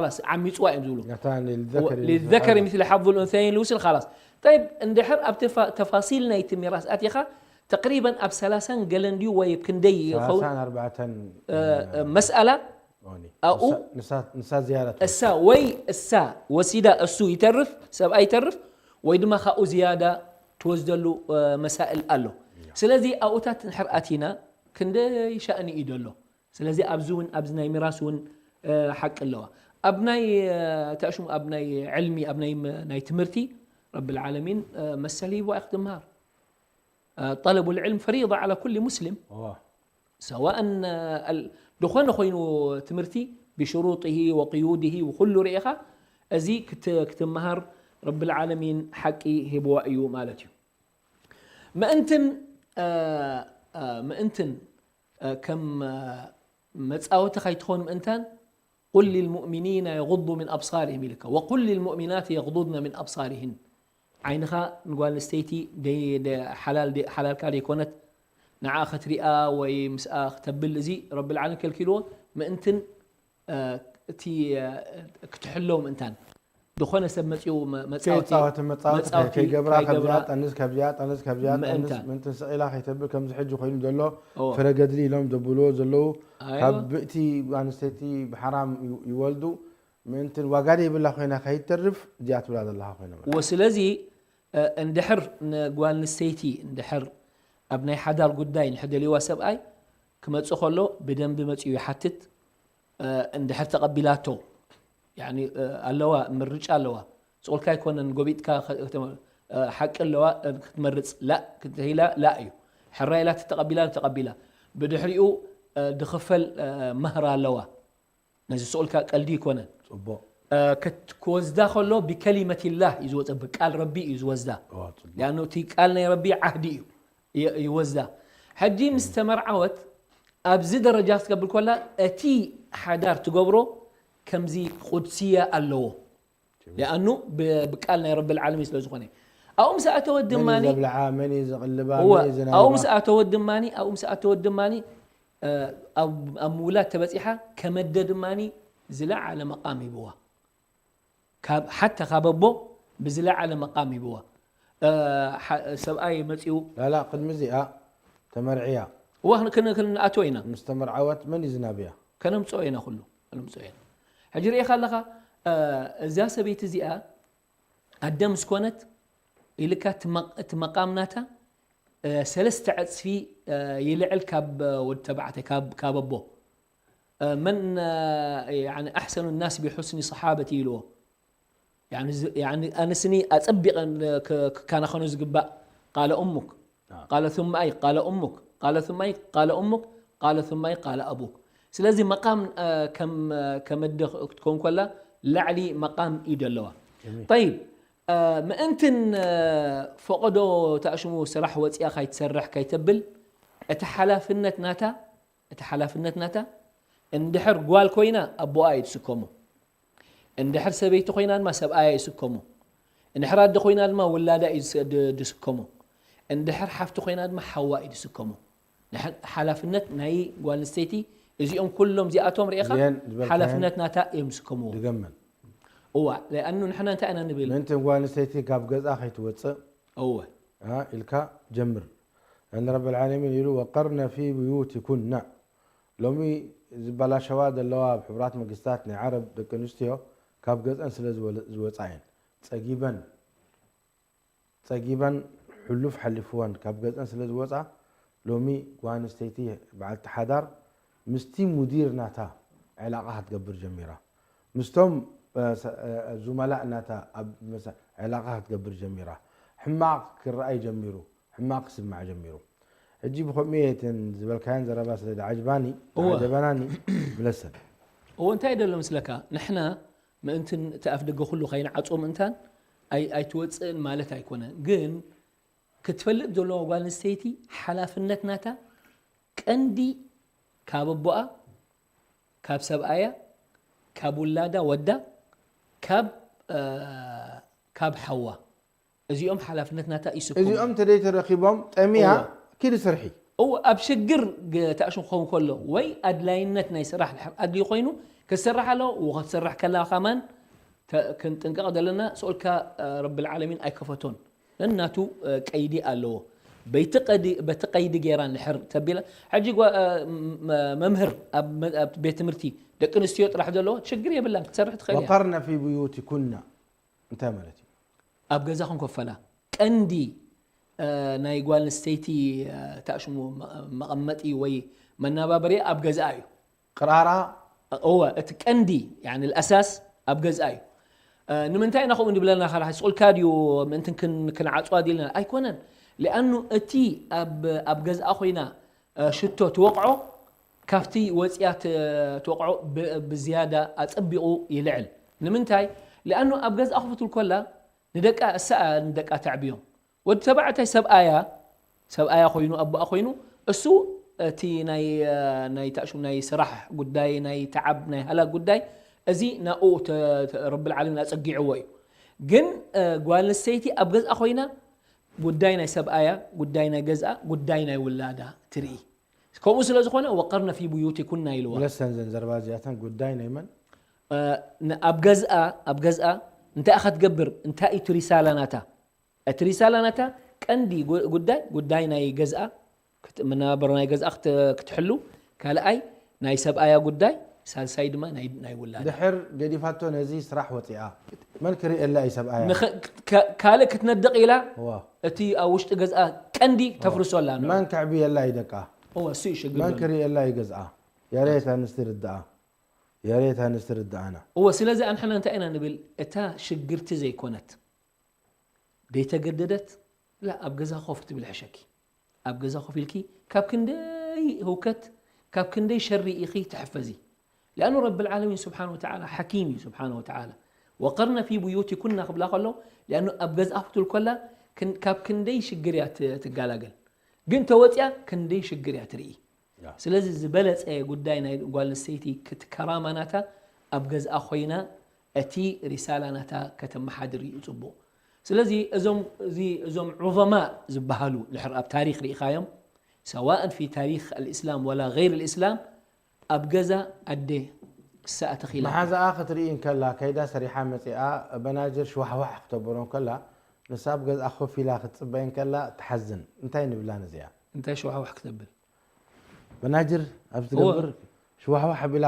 ላስ ዓሚፅዋ እዮም ዝብሉ። للذكر مثل حظ الأنثيين ልውስል ላስ። طيب እንድሕር ኣብ ተፋሲል ናይቲ ሚራስ ኣቲኻ ተቅሪበን ኣብ ሰላሳን ገለን ድዩ ወይ ክንደይ ይኸውን መስኣላ ኣብኡ ንሳ ዝያዳ እሳ ወይ እሳ ወሲዳ እሱ ይተርፍ ሰብኣይ ይተርፍ ወይ ድማ ካብኡ ዝያዳ ትወስደሉ መሳእል ኣሎ። ስለዚ ኣብኡታት እንድሕር ኣቲና ክንደይ ሻእኒ እዩ ዘሎ። ስለዚ ኣብዚ እውን ኣብዚ ናይ ሚራስ እውን ሓቂ ኣለዋ። ኣብ ናይ ተእሽሙ ኣብ ናይ ዕልሚ ኣብ ናይ ናይ ትምህርቲ ረብል ዓለሚን መሰል ሂብዋ ኢኽ ትምሃር። ጠለቡ ልዕልም ፈሪዳ ዓላ ኩል ሙስሊም ሰዋእን ዝኾነ ኮይኑ ትምህርቲ ብሽሩጥሂ ወቅዩድሂ ኩሉ ርኢኻ እዚ ክትምሃር ረብል ዓለሚን ሓቂ ሂብዋ እዩ ማለት እዩ። ምእንትን ምእንትን ከም መጻወቲ ካይትኾን ምእንታን قل للمؤمنين يغضوا من أبصارهم ኢልካ وقل للمؤمنات يغضضن من أبصارهن ዓይንኻ ንጓል ኣንስተይቲ ሓላልካ ደይኮነት ንዓ ክትሪኣ ወይ ምስኣ ክተብል እዚ ረብል ዓለሚን ከልኪልዎ ምእንትን እቲ ክትሕለው ምእንታን ዝኾነ ሰብ መፂኡ መፃወቲ ከይገብራ ከብዚኣ ጠንስ ከብዚኣ ጠንስ ከብዚኣ ጠንስ ምእንትን ስቕ ኢላ ከይተብል ከምዚ ሕጂ ኮይኑ ዘሎ ፍረ ገድሊ ኢሎም ዘብልዎ ዘለዉ ካብ ብእቲ ጓል ኣንስተይቲ ብሓራም ይወልዱ ምእንትን ዋጋ ዘይብላ ኮይና ከይተርፍ እዚኣ ትብላ ዘለኻ ኮይና ወስለዚ እንድሕር ንጓል ኣንስተይቲ እንድሕር ኣብ ናይ ሓዳር ጉዳይ እንድሕር ደልይዋ ሰብኣይ ክመፅእ ከሎ ብደንቢ መፂኡ ይሓትት። እንድሕር ተቐቢላቶ ኣለዋ ምርጫ ኣለዋ። ስቑልካ ኣይኮነን ጎቢጥካ ሓቂ ኣለዋ ክትመርፅ ላ ክትሂላ ላ እዩ። ሕራይ ኢላ ተቐቢላ ተቐቢላ ብድሕሪኡ ድኽፈል መህር ኣለዋ። ነዚ ስቑልካ ቀልዲ ይኮነን። ፅቡቅ ክወስዳ ከሎ ብከሊመት ላህ እዩ ዝወፀ ብቃል ረቢ እዩ ዝወስዳ። ሊኣኑ እቲ ቃል ናይ ረቢ ዓህዲ እዩ ይወስዳ። ሕጂ ምስ ተመርዓወት ኣብዚ ደረጃ ክትገብር ከላ እቲ ሓዳር ትገብሮ ከምዚ ቁድስያ ኣለዎ። ሊኣኑ ብቃል ናይ ረቢ ልዓለሚን ስለ ዝኾነ ኣብኡ ምስ ኣተወት ድማ ዘብልዓ መን እዩ ዘቕልባ እወ፣ መን እዩ ዝናብባ ኣብኡ ምስ ኣተወት ድማ ኣብኡ ምስ ኣተወት ድማ ኣብ ምውላድ ተበፂሓ ከመደ ድማ ዝለዓለ መቃም ሂብዋ። ካብ ሓታ ካብ ኣቦ ብዝለዓለ መቃም ሂብዋ። ሰብኣይ መፂኡ ላላ ቅድሚ እዚኣ ተመርዕያ እዋ ክን- ክን- ክንኣትዎ ኢና። ምስ ተመርዓወት መን እዩ ዝናብያ? ከነምፅኦ ኢና ኩሉ ከነምፅኦ ኢና። ሕጂ ርኢኻ ኣለኻ እዛ ሰበይቲ እዚኣ ኣደ ምስ ኮነት ኢልካ እቲ መ- እቲ መቃም ናታ ሰለስተ ዕፅፊ ይልዕል ካብ ወዲ ተባዕታይ ካብ ካብ ኣቦ መን ኣሕሰኑ ናስ ብሑስኒ ሰሓበት ኢልዎ ኣነስኒ ኣፀቢቐ ክከናኸኖ ዝግባእ ቃለ እሙክ ቃለ ثم ኣይ ቃለ እሙክ ቃለ ثم ኣይ ቃለ እሙክ ቃለ ثم ኣይ ቃለ ኣቡክ ስለዚ መቃም ከመደ ክትከውን ከላ ላዕሊ መቃም ኢድ ኣለዋ طيب ምእንትን ፈቐዶ ተኣሽሙ ስራሕ ወፂኣ ካይትሰርሕ ካይተብል እቲ ሓላፍነት ናታ እቲ ሓላፍነት ናታ እንድሕር ጓል ኮይና ኣቦኣ እዩ ዝስከሞ እንድሕር ሰበይቲ ኮይና ድማ ሰብኣያ ይስከሞ እንድሕር ኣደ ኮይና ድማ ውላዳ እዩ ዝስከሞ እንድሕር ሓፍቲ ኮይና ድማ ሓዋ እዩ ዝስከሞ ሓላፍነት ናይ ጓል ኣንስተይቲ እዚኦም ኩሎም እዚኣቶም ርኢኻ ሓላፍነት ናታ እዮም ዝስከምዎ ድገመን እዋ ለኣኑ ንሕና እንታይ ኢና ንብል ምእንቲ ጓል ኣንስተይቲ ካብ ገዛ ከይትወፅእ እወ ኢልካ ጀምር ያን ረብ ልዓለሚን ኢሉ ወቀርነ ፊ ብዩቲኩና ሎሚ ዝበላሸዋ ዘለዋ ኣብ ሕቡራት መንግስታት ናይ ዓረብ ደቂ ኣንስትዮ ካብ ገፀን ስለ ዝወፃ እየን ፀጊበን ፀጊበን ሕሉፍ ሓሊፍወን ካብ ገፀን ስለ ዝወፃ ሎሚ ጓል ኣንስተይቲ በዓልቲ ሓዳር ምስቲ ሙዲር ናታ ዕላቃ ክትገብር ጀሚራ ምስቶም ዙመላእ ናታ ኣብ ዕላቃ ክትገብር ጀሚራ ሕማቅ ክረኣይ ጀሚሩ ሕማቅ ክስማዕ ጀሚሩ ሕጂ ብከምኡ እየ እተን ዝበልካየን ዘረባ ስለ ዝዓጅባኒ ዝዓጀበናኒ ምለሰን እዎ እንታይ ደሎ ምስለካ ንሕና ምእንቲ እቲ ኣፍ ደገ ኩሉ ከይንዓፅዎ ምእንታን ኣይትወፅእን ማለት ኣይኮነን ግን ክትፈልጥ ዘለዋ ጓል ኣንስተይቲ ሓላፍነት ናታ ቀንዲ ካብ ኣቦኣ ካብ ሰብኣያ ካብ ውላዳ ወዳ ካብ ካብ ሓዋ እዚኦም ሓላፍነት ናታ ይስከሙ እዚኦም ተደይ ተረኪቦም ጠሚያ እወ። ኪዲ ስርሒ እው ኣብ ሽግር ተእሽም ክኸውን ከሎ ወይ ኣድላይነት ናይ ስራሕ ድሕር ኣድልዩ ኮይኑ ክትሰርሕ ኣለዎ እው ክትሰርሕ ከላ ከማን ተ- ክንጥንቀቕ ዘለና ስኦልካ ረብል ዓለሚን ኣይከፈቶን ነናቱ ቀይዲ ኣለዎ በይቲ ቀዲ- በቲ ቀይዲ ጌራ ንድሕር ተቢላ ሕጂ ጓ- መ- መምህር ኣብ መ- ኣብ ቤት ትምህርቲ ደቂ ኣንስትዮ ጥራሕ ዘለዎ ሽግር የብላን ክትሰርሕ ትኽእል እያ وقرن في بيوتكن እንታይ ማለት እዩ ኣብ ገዛ ክንከፈላ። ቀንዲ፣ እ፣ ናይ ጓል ኣንስተይቲ፣ እ፣ ታሽሙ መ-፣ መቐመጢ ወይ መናባበሪያ ኣብ ገዛኣ እዩ። ቅራራ? እወ፣ እቲ ቀንዲ፣ ያኒ፣ الأساس ኣብ ገዛኣ እዩ። እ፣ ንምንታይ ኢና ከምኡ ንብለና? ካላ ስቑልካ ድዩ? ምእንትን ክን-፣ ክንዓጽዋ ድልና? ኣይኮነን። ሊኣኑ እቲ ኣብ፣ ኣብ ገዛኣ ኮይና፣ እ፣ ሽቶ ትወቕዖ፣ ካብቲ ወጽያ ት-፣ ትወቕዖ ብ-፣ ብዝያዳ ኣጸቢቑ ይልዕል። ንምንታይ? ሊኣኑ ኣብ ገዛኣ ክፍትል ኮላ፣ ንደቃ፣ እሳ ንደቃ ተዕብዮም። ወዲ ተባዕታይ ሰብኣያ፣ ሰብኣያ ኮይኑ፣ ኣቦኣ ኮይኑ፣ እሱ እቲ ናይ፣ ናይ ታሽሙ ናይ ስራሕ ጉዳይ፣ ናይ ተዓብ፣ ናይ ሃላክ ጉዳይ፣ እዚ ናብኡ ተ-፣ ተ-፣ ረብል ዓለሚን ኣጸጊዕዎ እዩ። ግን፣ እ፣ ጓል ኣንስተይቲ ኣብ ገዝኣ ኮይና፣ ጉዳይ ናይ ሰብኣያ፣ ጉዳይ ናይ ገዝኣ፣ ጉዳይ ናይ ውላዳ ትርኢ። ከምኡ ስለ ዝኾነ፣ "ወቀርነ ፊ ቡዩቲኩና" ኢልዋ። ብለሰን ዘን ዘረባ እዚኣተን ጉዳይ ናይ መን? እ፣ ን-፣ ኣብ ገዝኣ፣ ኣብ ገዝኣ እንታይ ኢኻ ትገብር? እንታይ እዩ እቲ ሪሳላ ናታ? እቲ ሪሳላ ናታ ቀንዲ ጉ-፣ ጉዳይ፣ ጉዳይ ናይ ገዝኣ፣ ክት-፣ መነባበሮ ናይ ገዝኣ ክት-፣ ክትሕሉ፣ ካልኣይ ናይ ሰብኣያ ጉዳይ፣ ሳልሳይ ድማ ናይ፣ ናይ ውላዳ። ድሕር ገዲፋቶ ነዚ ስራሕ ወፂኣ፣ መን ክርእየላ እዩ ሰብኣያ? ንኸ-፣ ከ-፣ ካልእ ክትነድቕ ኢላ፣ እዋ። እቲ ኣብ ውሽጢ ገዝኣ ቀንዲ ተፍርሶ ኣላ። መን ከዕብየላ እዩ ደቃ? እወ፣ እሱ እዩ ሽግር መን ዘሎ። ክርእየላ እዩ ገዝኣ? የሬት ኣንስቲ ርድኣ። የሬት ኣንስቲ ርድኣና። እወ፣ ስለዚ ኣንሕና እንታይ ኢና ንብል? እታ ሽግርቲ ዘይኮነት፣ ደይተገደደት፣ ላ፣ ኣብ ገዛ ኮፍ ክትብል ይሕሸኪ። ኣብ ገዛ ኮፍ ኢልኪ ካብ ክንደይ ህውከት፣ ካብ ክንደይ ሸሪ ኢኺ ትሕፈዚ። ሊኣኑ ረብል ዓለሚን ስብሓን ወተዓላ ሓኪም እዩ፣ ስብሓን ወተዓላ። "ወቀርነ ፊ ቡዩቲኩና" ክብላ ከሎ፣ ሊኣኑ ኣብ ገዝኣ ክትብል ኮላ፣ ክን-፣ ካብ ክንደይ ሽግር እያ ት-፣ ትጋላገል። ግን ተወፂኣ ክንደይ ሽግር እያ ትርኢ። ያ። ስለዚ ዝበለፀ ጉዳይ ናይ ጓል ኣንስተይቲ ክት-፣ ከራማ ናታ ኣብ ገዝኣ ኮይና እቲ ሪሳላ ናታ ከተመሓድር እዩ ፅቡቕ። ስለዚ እዞም፣ እዚ፣ እዞም ዑዘማ ዝበሃሉ ድሕር ኣብ ታሪኽ ርኢኻዮም፣ ሰዋእን ፊ ታሪኽ ኣልእስላም ወላ ገይር ኣልእስላም፣ ኣብ ገዛ ኣደ እሳ ተኺላ። መሓዛኣ ክትርኢ እንከላ፣ ከይዳ ሰሪሓ መፂኣ፣ በናጅር ሽዋሕዋሕ ክተብሎ እንከላ፣ ንሳ ኣብ ገዝኣ ኮፍ ኢላ ክትፅበይ እንከላ ትሓዝን። እንታይ ንብላ ነዚኣ? እንታይ ሽዋሕዋሕ ክተብል? በናጅር ኣብ እወ። ትገብር ሽዋሕዋሕ ቢላ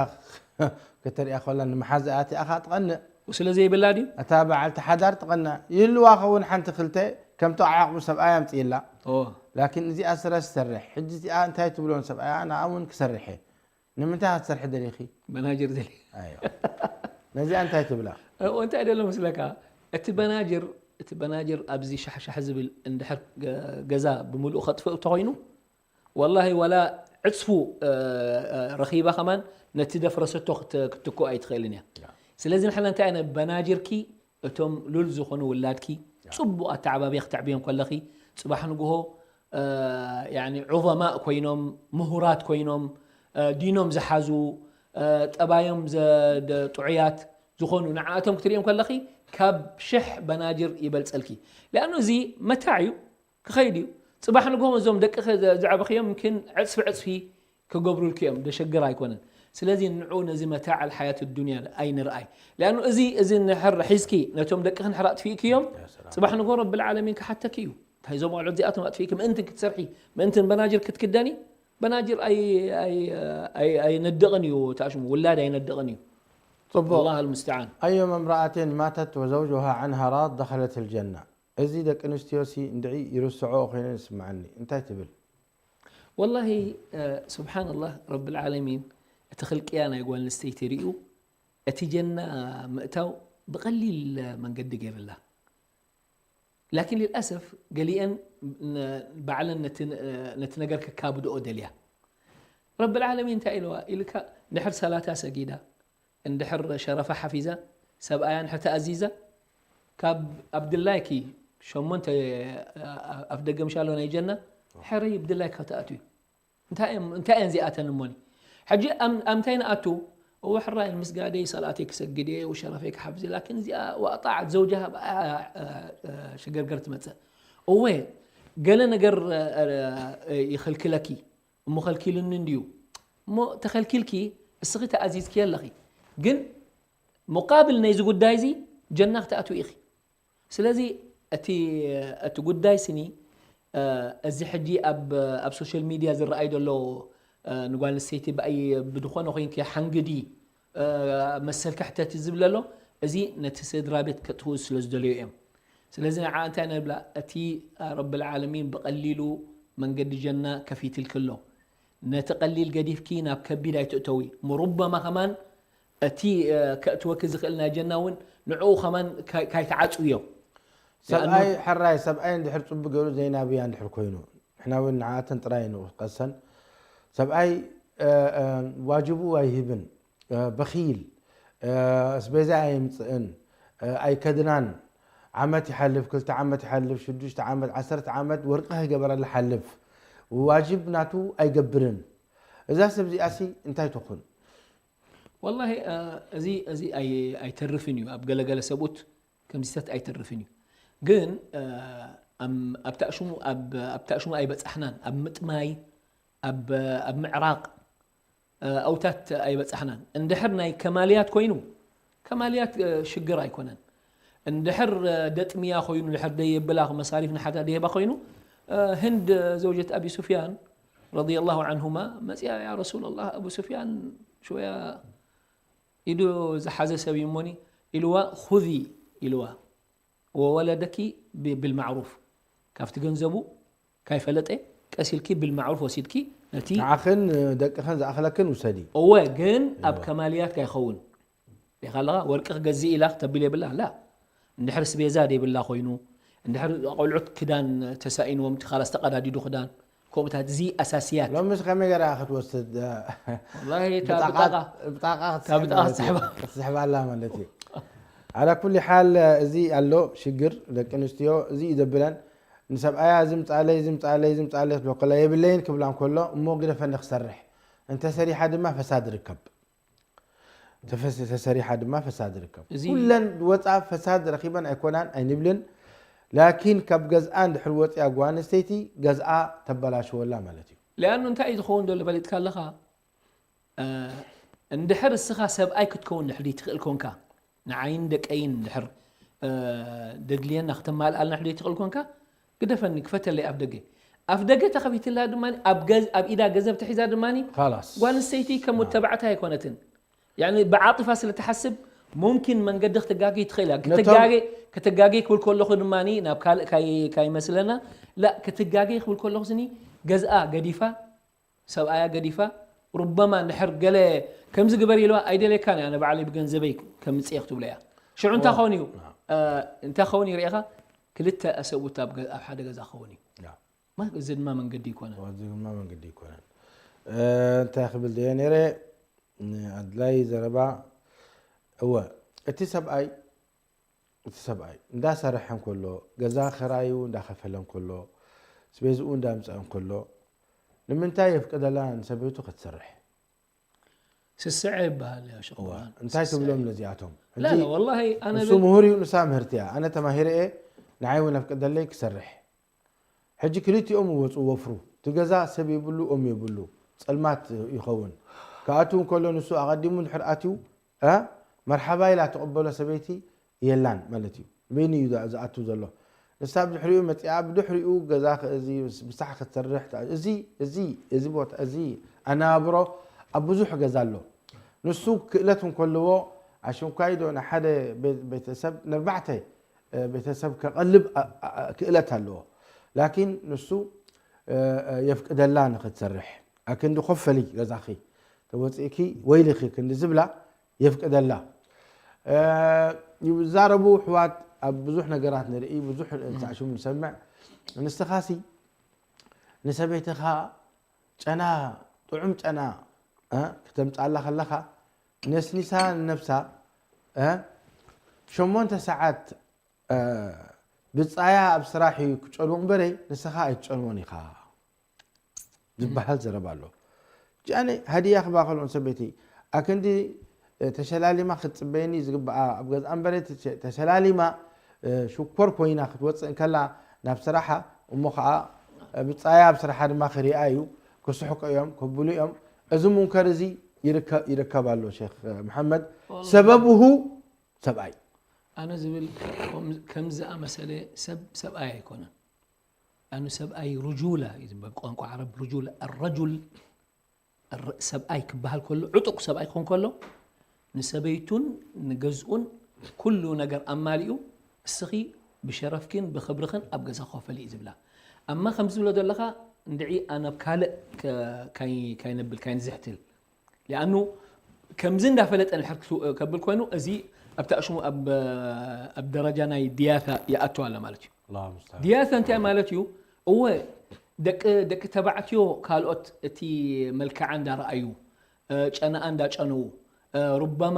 ከተሪኣ ከላ፣ ንመሓዛኣ እቲኣ ኸኣ ትቐንእ። ስለ ዘይብላ ድዩ? እታ በዓልቲ ሓዳር ትቐንእ። ይህልዋ ኸውን ሓንቲ ክልተ፣ ከምቲ ዓቕሙ ሰብኣያ ኣምፅእላ። እወ። ላኪን እዚኣ ስረ ትሰርሕ። ሕጂ እዚኣ እንታይ ትብሎ ንሰብኣያ? ንኣ እውን ክሰርሕ እየ። ንምንታይ ክትሰርሒ ደሊኺ? በናጅር ደሊ። ኣይዋ። ነዚኣ እንታይ ትብላ? እወ፣ እንታይ ደሎ መስለካ? እቲ በናጅር፣ እቲ በናጅር ኣብዚ ሻሕሻሕ ዝብል እንድሕር ገ-፣ ገዛ ብምሉኡ ከጥፍእ ተኾይኑ፣ ወላሂ ዋላ ዕጽፉ፣ እ፣ እ፣ ረኺባ ከማን ነቲ ደፍረሰቶ ክት-፣ ክትትክኦ ኣይትኽእልን እያ። ያ። ስለዚ ንሕና እንታይ ኢና በናጅርኪ እቶም ሉል ዝኾኑ ውላድኪ ያ። ጽቡቕ ኣተዓባብያ ክተዕብዮም ከለኺ፣ ጽባሕ ንግሆ፣ እ፣ ያኒ ዑዘማእ ኮይኖም፣ ምሁራት ኮይኖም፣ እ፣ ዲኖም ዝሓዙ፣ እ፣ ጠባዮም ዘ-፣ ደ-፣ ጥዑያት ዝኾኑ ንዓኣቶም ክትርእዮም ከለኺ፣ ካብ ሽሕ በናጅር ይበልጸልኪ። ሊኣኑ እዚ መታዕ እዩ፣ ክኸይድ እዩ። ጽባሕ ንግሆ እዞም ደቅኺ ዘ-፣ ዘዕበኽዮም፣ ምኪን ዕጽፊ ዕጽፊ ክገብሩልኪ እዮም፣ ደሸግር ኣይኮነን። ስለዚ ንዑ ነዚ መታዕ ኣልሓያት ዱንያ ኣይንርኣይ። ሊኣኑ እዚ፣ እዚ ንሕር ሒዝኪ ነቶም ደቅኺ ንሕር ኣጥፊእክዮም፣ ያ ሰላም። ጽባሕ ንግሆ ረብል ዓለሚን ክሓተኪ እዩ። እንታይ እዞም ቆልዑት እዚኣቶም ኣጥፊእኪ ምእንትን ክትሰርሒ፣ ምእንትን በናጅር ክትክደኒ? በናጅር ኣይ-፣ ኣይ-፣ ኣይ-፣ ኣይነድቕን እዩ፣ ታሽሙ ውላድ ኣይነድቕን እዩ። ጽቡቕ። والله المستعان. أيما امرأة ماتت وزوجها عنها راض دخلت الجنة. እዚ ደቂ ኣንስትዮሲ እንድዒ ይርስዖ ኮይነን ይስምዓኒ። እንታይ ትብል? ወላሂ፣ እ፣ ስብሓንላህ፣ ረብል ዓለሚን እቲ ክልቅያ ናይ ጓል ኣንስተይቲ ርእዩ፣ እቲ ጀና ምእታው ብቐሊል መንገዲ ገይርላ። ላኪን ልልኣሰፍ፣ ገሊአን ን-፣ ባዕለን ነቲ ን-፣ ነቲ ነገር ከካብድኦ ደልያ። ረብል ዓለሚን እንታይ ኢልዋ? ኢልካ፣ ድሕር ሰላታ ሰጊዳ፣ እንድሕር ሸረፋ ሓፊዛ፣ ሰብኣያ እንድሕር ተኣዚዛ፣ ካብ ኣብ ድላይኪ ሸሞንተ ኣፍ ደገ ምሻሎ ናይ ጀና፣ ሕረይ ብድላይካ ትኣትዊ። እንታይ እዮም፣ እንታይ እየን እዚኣተን እሞኒ? ሕጂ ኣም-፣ ኣምታይ ንኣቱ? እወ ሕራይ ምስጋደይ ሰላተይ ክሰግድ እየ፣ ወሸረፈይ ክሓፍዝ እየ፣ ላኪን እዚኣ ወኣጣዓት ዘውጃሃ ብኣ-፣ እ-፣ እ-፣ ሽገርገር ትመጽእ። እወ ገለ ነገር፣ እ-፣ እ-፣ ይኸልክለኪ፣ እሞ ከልኪሉኒ እንድዩ። እሞ ተኸልኪልኪ፣ እስኺ ተኣዚዝኪ ኣለኺ። ግን ሙቃብል ናይዚ ጉዳይ እዚ ጀና ክትኣትዊ ኢኺ። ስለዚ እቲ፣ እቲ ጉዳይ ስኒ፣ እ፣ እዚ ሕጂ ኣብ፣ ኣብ ሶሻል ሚድያ ዝረኣይ ዘሎ፣ እ፣ ንጓል ኣንስተይቲ ብኣይ ብድኾነ ኮይንኪ ሓንግዲ፣ እ፣ መሰልኪ ሕተቲ ዝብል ኣሎ፣ እዚ ነቲ ስድራ ቤት ከጥፍኡ ስለ ዝደለዩ እዮም። ስለዚ ንዓ እንታይ ንብላ? እቲ ረብል ዓለሚን ብቐሊሉ መንገዲ ጀና ከፊትልኪ ኣሎ። ነቲ ቀሊል ገዲፍኪ ናብ ከቢድ ኣይትእተዊ። ምሩበማ ከማን እቲ፣ እ፣ ከእትወኪ ዝኽእል ናይ ጀና እውን ንዕኡ ከማን ካይ-፣ ካይትዓጽውዮ። ሰብኣይ፣ ሕራይ ሰብኣይ እንድሕር ጽቡቅ ገይሩ ዘይናብያ እንድሕር ኮይኑ፣ ንሕና እውን ንዓኣተን ጥራይ ንቀሰን። ሰብኣይ፣ እ፣ እ፣ ዋጅቡ ኣይህብን፣ እ፣ በኺል፣ እ፣ ኣስቤዛ ኣየምጽእን፣ እ፣ ኣይከድናን። ዓመት ይሓልፍ፣ ክልተ ዓመት ይሓልፍ፣ ሽዱሽተ ዓመት፣ ዓሰርተ ዓመት ወርቂ ከይገበረላ ሓልፍ። ዋጅብ ናቱ ኣይገብርን። እዛ ሰብ እዚኣሲ እንታይ ትኹን? ወላሂ፣ እ፣ እዚ፣ እዚ ኣይ-፣ ኣይተርፍን እዩ። ኣብ ገለገለ ሰብኡት ከምዚታት ኣይተርፍን እዩ። ግን፣ እ፣ ኣም-፣ ኣብታ ሽሙ፣ ኣብ፣ ኣብታ ሽሙ ኣይበጻሕናን። ኣብ ምጥማይ፣ ኣብ፣ ኣብ ምዕራቕ፣ እ፣ ኣውታት ኣይበጻሕናን። እንድሕር ናይ ከማልያት ኮይኑ፣ ከማልያት፣ እ፣ ሽግር ኣይኮነን። እንድሕር፣ እ፣ ደጥምያ ኮይኑ፣ እንድሕር ደየብላ መሳሪፍ ንሓዳ ደየባ ኮይኑ፣ እ፣ ህንድ ዘውጀት ኣቢ ሱፍያን ረዲየላሁ ዐንሁማ መጽያ፣ "ያ ረሱለላህ፣ ኣቡ ሱፍያን ሽወያ ኢዱ ዝሓዘ ሰብ እዩ እሞኒ" ኢልዋ፣ "ኹዚ" ኢልዋ፣ "ወወለደኪ ብ-፣ ብልማዕሩፍ" ካብቲ ገንዘቡ ካይፈለጠ ቀስ ኢልኪ ብልማዕሩፍ ወሲድኪ ነቲ ንዓኽን ደቅኽን ዝኣኽለክን ውሰዲ። እወ፣ ግን ኣብ እወ። ከማልያት ካይኸውን። ዲኻ ኣለኻ ወርቂ ክገዝእ ኢላ ክተብል የብላ፣ ላ። እንድሕር ስቤዛ ደይብላ ኮይኑ፣ እንድሕር ቆልዑት ክዳን ተሳኢንዎም፣ እቲ ኻላስ ተቐዳዲዱ ክዳን፣ ከምኡታት እዚ ኣሳስያት። ሎምስ ከመይ ገይራ ክትወስድ? ወላሂ፣ እታ ብጣቓ፣ ብጣቓ፣ ብጣቓ እታ ብጣቓ ክትስሕባ። ክትስሕባ። ክትስሕባ ኣላ ማለት እዩ። ዓላ ኩሊ ሓል፣ እዚ ኣሎ ሽግር፣ ደቂ ኣንስትዮ፣ እዚ እዩ ዘብለን። ንሰብኣያ፣ "እዚ ምጻለይ፣ እዚ ምጻለይ፣ እዚ ምጻለይ" ክትብሎ ከላ፣ "የብለይን" ክብላ እንከሎ፣ እሞ ግደፈኒ ክሰርሕ። እንተ ሰሪሓ ድማ ፈሳድ ርከብ። ተፈስ-፣ ተሰሪሓ ድማ ፈሳድ ርከብ። እዚ ኩለን ወጻ ፈሳድ ረኺበን ኣይኮናን ኣይንብልን። ላኪን ካብ ገዝኣ እንድሕር ወጽያ ጓል ኣንስተይቲ፣ ገዝኣ ተበላሽወላ ማለት እዩ። ሊኣኑ እንታይ እዩ ዝኸውን ዘሎ ፈሊጥካ ኣለኻ? እ፣ እንድሕር እስኻ ሰብኣይ ክትከውን እንድሕር ትኽእል ኮንካ፣ ንዓይን ደቀይን እንድሕር፣ እ፣ ደድልየና ክተማልኣልና እንድሕር ትኽእል ኮንካ፣ ግደፈኒ፣ ክፈተለይ ኣፍ ደገ። ኣፍ ደገ ተኸፊትላ ድማ፣ ኣብ ገዝ-፣ ኣብ ኢዳ ገንዘብ ተሒዛ ድማ፣ ኻላስ። ጓል ኣንስተይቲ ከም ናም። ተባዕታይ ኣይኮነትን። ያኒ ብዓጢፋ ስለ ትሓስብ፣ ሙምኪን መንገዲ ክትጋገይ ትኽእል እያ። ነቶም ክትጋገ-፣ ክትጋገይ ክብል ከለኹ ድማ፣ ናብ ካልእ ካይ-፣ ካይመስለና፣ ላ፣ ክትጋገይ ክብል ከለኹ ስኒ፣ ገዝኣ ገዲፋ፣ ሰብኣያ ገዲፋ፣ ሩበማ እንድሕር ገለ ከምዚ ግበር ኢልዋ፣ "ኣይደልየካን እየ፣ ኣነ ባዕለይ ብገንዘበይ ከምጽእ እየ" ክትብሎ እያ። ሽዑ እንታይ ኦ፣ ክኸውን እዩ? ና። እ፣ እንታይ ክኸውን እዩ ርኢኻ? ክልተ ኣሰብኡት ኣብ ገ-፣ ኣብ ሓደ ገዛ ክኸውን እዩ። ያ። ማ-፣ እዚ ድማ መንገዲ ኣይኮነን። እዚ ድማ መንገዲ ኣይኮነን። እ፣ እንታይ ክብል ደየ ነይረ? ን-፣ ኣድላይ ዘረባ። እወ፣ እቲ ሰብኣይ፣ እቲ ሰብኣይ እንዳሰርሐ እንከሎ፣ ገዛ ክራዩ እንዳኸፈለ እንከሎ፣ ስቤዝኡ እንዳምጸአ እንከሎ፣ ንምንታይ የፍቅደላ ንሰበይቱ ክትሰርሕ? ስስዐ ይበሃል፣ ያ ሸኽ እዋ፣ ብርሃን። እንታይ ስስዐ። ትብሎም ነዚኣቶም? ላ፣ ሕጂ ላ፣ ወላሂ፣ ኣነ ንሱ ብል- ምሁር እዩ፣ ንሳ ምህርቲ እያ። ኣነ ተማሂረ እየ፣ ንዓይ እውን ኣፍቅደለይ ክሰርሕ። ሕጂ ክልቲኦም ይወፁ ወፍሩ። እቲ ገዛ ሰብ የብሉ፣ ኦም የብሉ። ጸልማት ይኸውን። ክኣቱ እንከሎ ንሱ ኣቐዲሙ እንድሕር ኣትዩ፣ እ? መርሓባ ኢላ ትቕበሎ ሰበይቲ የላን ማለት እዩ። በይኑ እዩ ዝኣ-፣ ዝኣቱ ዘሎ። ንሳ ብድሕሪኡ መጺኣ፣ ብድሕሪኡ ገዛ ኸ-፣ እዚ ምሳሕ ክትሰርሕ፣ እዚ፣ እዚ፣ እዚ ቦታ፣ እዚ ኣነባብሮ ኣብ ብዙሕ ገዛ ኣሎ። ንሱ ክእለት እንከልዎ፣ ኣሽንኳይ ዶ ንሓደ ቤ-፣ ቤተሰብ፣ ንኣርባዕተ፣ እ፣ ቤተሰብ ከቐልብ ኣ-፣ ኣ-፣ ኣ-፣ ክእለት ኣለዎ። ላኪን ንሱ፣ እ፣ እ፣ የፍቅደላ ንኽትሰርሕ። ኣክንዲ ኮፈሊ ገዛኺ ተወፂእኪ ወይልኺ ክንዲ ዝብላ የፍቅደላ። እ፣ ይዛረቡ ኣሕዋት ኣብ ብዙሕ ነገራት ንርኢ፣ ብዙሕ ሳዕሽሙ ንሰምዕ። ንስኻሲ ንሰበይትኻ ጨና፣ ጥዑም ጨና፣ እ፣ ክተምጻላ ከለኻ ነስኒሳ ንነብሳ፣ እ፣ ሸሞንተ ሰዓት፣ እ፣ ብጻያ ኣብ ስራሕ እዩ ክጨንዎ እምበረይ ንስኻ ኣይትጨንዎን ኢኻ ዝበሃል ዘረባ ኣሎ። ጃኒ ሃዲያ ክባኸሎ ሰበይቲ ኣክንዲ፣ እ፣ ተሸላሊማ ክትጽበየኒ ዝግባኣ ኣብ ገዝኣ እምበረይ ተሸ-፣ ተሸላሊማ፣ እ፣ ሽኮር ኮይና ክትወጽእ እንከላ ናብ ስራሓ፣ እሞ ኸዓ፣ እ፣ ብጻያ ኣብ ስራሓ ድማ ክሪኣ እዩ፣ ክስሕቁ እዮም፣ ክብሉ እዮም። እዚ ሙንከር እዚ ይርከ-፣ ይርከብ ኣሎ ሼኽ መሐመድ። ወላሂ። ሰበብሁ ሰብኣይ። ኣነ ዝብል ከም-፣ ከምዚ ዝኣመሰለ ሰብ ሰብኣይ ኣይኮነን። ኣኑ ሰብኣይ ርጁላ እዩ ዝበሃል ብቋንቋ ዓረብ ርጁላ። ኣረጁል ር-፣ ሰብኣይ ክበሃል ከሎ፣ ዕጡቕ ሰብኣይ ክኾን ከሎ፣ ንሰበይቱን ንገዝኡን ኩሉ ነገር ኣማሊኡ፣ እስኺ ብሸረፍኪን ብኽብርኽን ኣብ ገዛ ኮፈሊ እዩ ዝብላ። ኣማ ከምዚ ዝብሎ ዘለኻ እንድዒ ኣነ ኣብ ካልእ ከ- ካይ- ካይነብል ካይንዝሕትል። ሊኣኑ ከምዚ እንዳፈለጠ ንድሕር ክቱ- ከብል ኮይኑ እዚ ኣብቲ ኣሽሙ ኣብ ኣብ ደረጃ ናይ ድያታ ይኣቱ ኣሎ ማለት እዩ። الله المستعان ድያታ እንታይ ማለት እዩ? እወ ደቂ ደቂ ተባዕትዮ ካልኦት እቲ መልክዓ እንዳረኣዩ እ፣ ጨነኣ እንዳጨነዉ እ፣ ሩበማ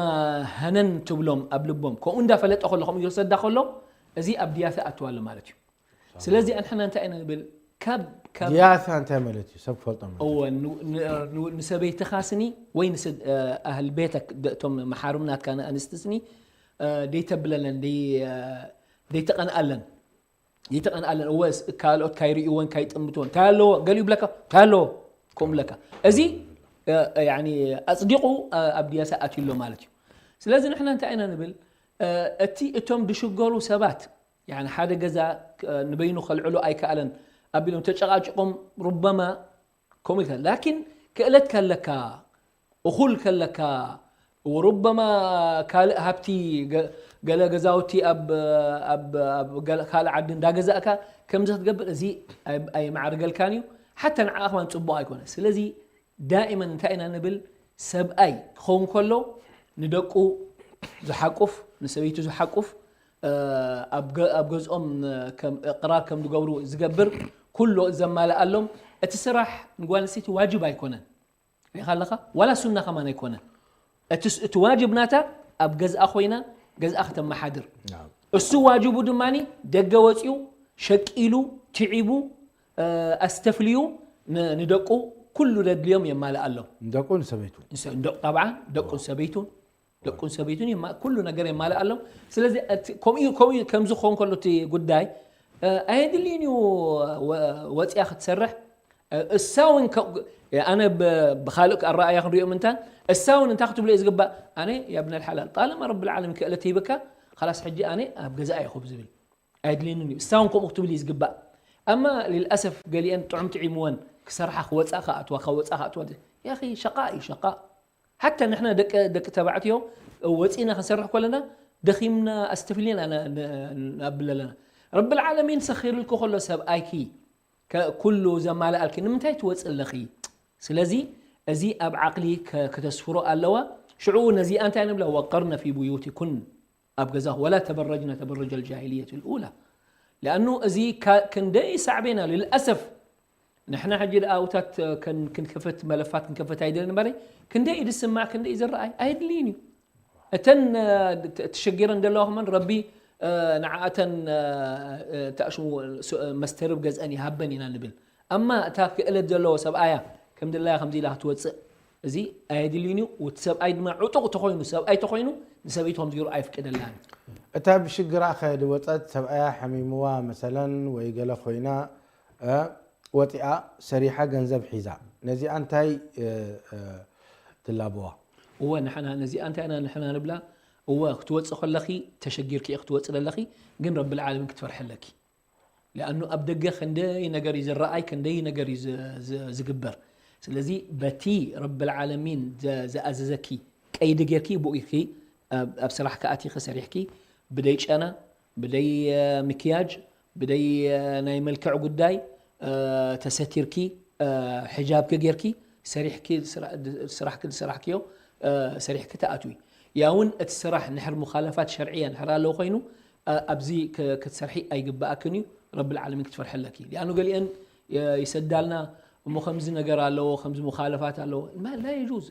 ሃነን ትብሎም ኣብ ልቦም ከምኡ እንዳፈለጠ ከሎ ከምኡ ይርሰዳ ከሎ እዚ ኣብ ድያታ ኣትዋ ኣሎ ማለት እዩ። ስለዚ ኣንሕና እንታይ ኢና ንብል ካብ ካብ ድያታ እንታይ ማለት እዩ ሰብ ክፈልጦ ማለት እዩ። እወ ን- ን- ን- ንሰበይትኻ ስኒ ወይ ንስ- እ፣ ኣህል ቤተክ ደ- እቶም መሓርም ናትካ ንኣንስቲ ስኒ እ፣ ደይተብለለን ደይ- እ፣ ደይተቐንኣለን ደይተቐንኣለን እወ ስ- ካልኦት ካይርእይወን ካይጥምትወን እንታይ ኣለዎ ገሊኡ ብለካ እንታይ ኣለዎ ከምኡ ብለካ እዚ እ፣ ያኒ ኣፅዲቑ እ፣ ኣብ ድያሳ ኣትዩ ኣሎ ማለት እዩ። ስለዚ ንሕና እንታይ ኢና ንብል እ፣ እቲ እቶም ድሽገሩ ሰባት ያኒ ሓደ ገዛ እ፣ ንበይኑ ከልዕሎ ኣይከኣለን ኣቢሎም ተጨቃጭቆም ሩበማ ከምኡ ኢልካ ላኪን ክእለት ከለካ እኹል ከለካ ወሩበማ ካልእ ሃብቲ ገ- ገለ ገዛውቲ ኣብ ኣብ ኣብ ገለ- ካልእ ዓዲ እንዳገዛእካ ከምዚ ክትገብር እዚ ኣይ- ኣይማዕርገልካን እዩ። ሓታ ንዓኻ ከማን ፅቡቕ ኣይኮነ። ስለዚ ዳኢመን እንታይ ኢና ንብል ሰብኣይ ክኸውን ከሎ ንደቁ ዝሓቁፍ ንሰበይቱ ዝሓቁፍ እ፣ ኣብ ገ- ኣብ ገዝኦም ከም እቅራር ከም ዝገብሩ ዝገብር ኩሎ ዘማልኣሎም እቲ ስራሕ ንጓል ኣንስተይቲ ዋጅብ ኣይኮነን። ሪኢኻ ኣለኻ ዋላ ሱና ከማን ኣይኮነን። እቲ ስ- እቲ ዋጅብ ናታ ኣብ ገዝኣ ኮይና ገዝኣ ከተመሓድር እሱ ዋጅቡ ድማ ደገ ወፂኡ ሸቂሉ ትዒቡ እ፣ ኣስተፍልዩ ን- ንደቁ ኩሉ ደድልዮም የማልኣሎም። ንደቁ ንሰበይቱ ንሰ- ንደቁ ጠብዓ ደቁን ሰበይቱን ደቁን ሰበይቱን የማ- ኩሉ ነገር የማልኣሎም። ስለዚ እቲ- ከምኡ እዩ- ከምኡ እዩ- ከምዚ ክኸውን ከሎ እቲ ጉዳይ እ፣ ኣየድልይን እዩ ወ- ወፂኣ ክትሰርሕ እ፣ እሳ እውን ከ- ኣነ ብ- ብካልእ ኣረኣያ ክንሪኦ ምንታን እሳ እውን እንታይ ክትብሎ እዩ ዝግባእ ኣነ ያብነል ሓላል ጣለማ ረብል ዓለሚን ክእለት ሂብካ ካላስ ሕጂ ኣነ ኣብ ገዛ እየ ኮፍ ዝብል ኣየድልየንን እዩ እሳ እውን ከምኡ ክትብል እዩ ዝግባእ። ኣማ ልልኣሰፍ ገሊአን ጥዑም ጥዒምወን ክሰርሓ ክወፃ ክኣትዋ ካብ ወፃ ክኣትዋ ያኺ ሸቃ እዩ ሸቃ ሓታ ንሕና ደቂ ደቂ ተባዕትዮ ወፂና ክንሰርሕ ከለና ደኺምና ኣስተፍልየና ን- ን- ንኣብል ኣለና። ረብል ዓለሚን ሰኺርልኪ ከሎ ሰብኣይኪ ከ- ኩሉ ዘማልኣልኪ ንምንታይ ትወፂ ኣለኺ? ስለዚ እዚ ኣብ ዓቕሊ ከ- ከተስፍሮ ኣለዋ። ሽዑ ነዚኣ እንታይ ንብላ ወቀርነ ፊ ቡዩቲኩን ኣብ ገዛ ወላ ተበረጅነ ተበረጀ ልጃሂልየት ልኡላ ሊኣኑ እዚ ካ- ክንደይ ሳዕቤና ልልኣሰፍ ንሕና ሕጂ ደኣ ኣውታት ከን- ክንከፈት መለፋት ክንከፈት ኣይደልን እምበረ ክንደይ እዩ ዝስማዕ ክንደይ እዩ ዝረኣይ ኣይድልይን እዩ እተን እ፣ ት- ትሽግረን ዘለዋ ከመን ረቢ እ፣ ንዓኣተን እ፣ እ፣ ተኣሽሙ ሱ- እ፣ መስተርብ ገዝአን ይሃበን ኢና ንብል ኣማ እታ ክእለት ዘለዎ ሰብኣያ ከም ድላያ ከምዚ ኢላ ክትወፅእ እዚ ኣየድልይን እዩ እቲ ሰብኣይ ድማ ዕጡቕ ተኮይኑ ሰብኣይ ተኮይኑ ንሰበይቱ ከምዚ ገይሩ ኣይፍቅደላን እታ ብሽግራ ከ ዝወፀት ሰብኣያ ሓሚምዋ መሰለን ወይ ገለ ኮይና እ፣ ወፂኣ ሰሪሓ ገንዘብ ሒዛ ነዚኣ እንታይ እ፣ እ፣ ትላበዋ እወ ንሕና ነዚኣ እንታይ ኢና ንሕና ንብላ እወ ክትወፅእ ከለኺ ተሸጊርኪ ክትወፅእ ዘለኺ ግን ረቢ ልዓለሚን ክትፈርሐለኪ ሊኣኑ ኣብ ደገ ክንደይ ነገር እዩ ዝረኣይ ክንደይ ነገር እዩ ዝ- ዝ- ዝግበር ስለዚ በቲ ረቢ ልዓለሚን ዘ- ዝኣዘዘኪ ቀይዲ ጌርኪ ብኡ ኢልኪ ኣብ ኣብ ስራሕ ከኣቲኺ ሰሪሕኪ ብደይ ጨና ብደይ እ፣ ምክያጅ ብደይ እ፣ ናይ መልክዕ ጉዳይ እ፣ ተሰቲርኪ እ፣ ሕጃብኪ ጌርኪ ሰሪሕኪ ስራ- ስራሕኪ ዝሰራሕክዮ እ፣ ሰሪሕኪ ተኣትዊ ያውን እቲ ስራሕ ንሕር ሙኻለፋት ሸርዕያ ንሕር ኣለዎ ኮይኑ እ፣ ኣብዚ ክ- ክትሰርሒ ኣይግባኣክን እዩ ረቢ ልዓለሚን ክትፈርሐለኪ ሊኣኑ ገሊአን እ፣ ይሰዳልና እሞ ከምዚ ነገር ኣለዎ ከምዚ ሙኻለፋት ኣለዎ ማ ላ የጁዝ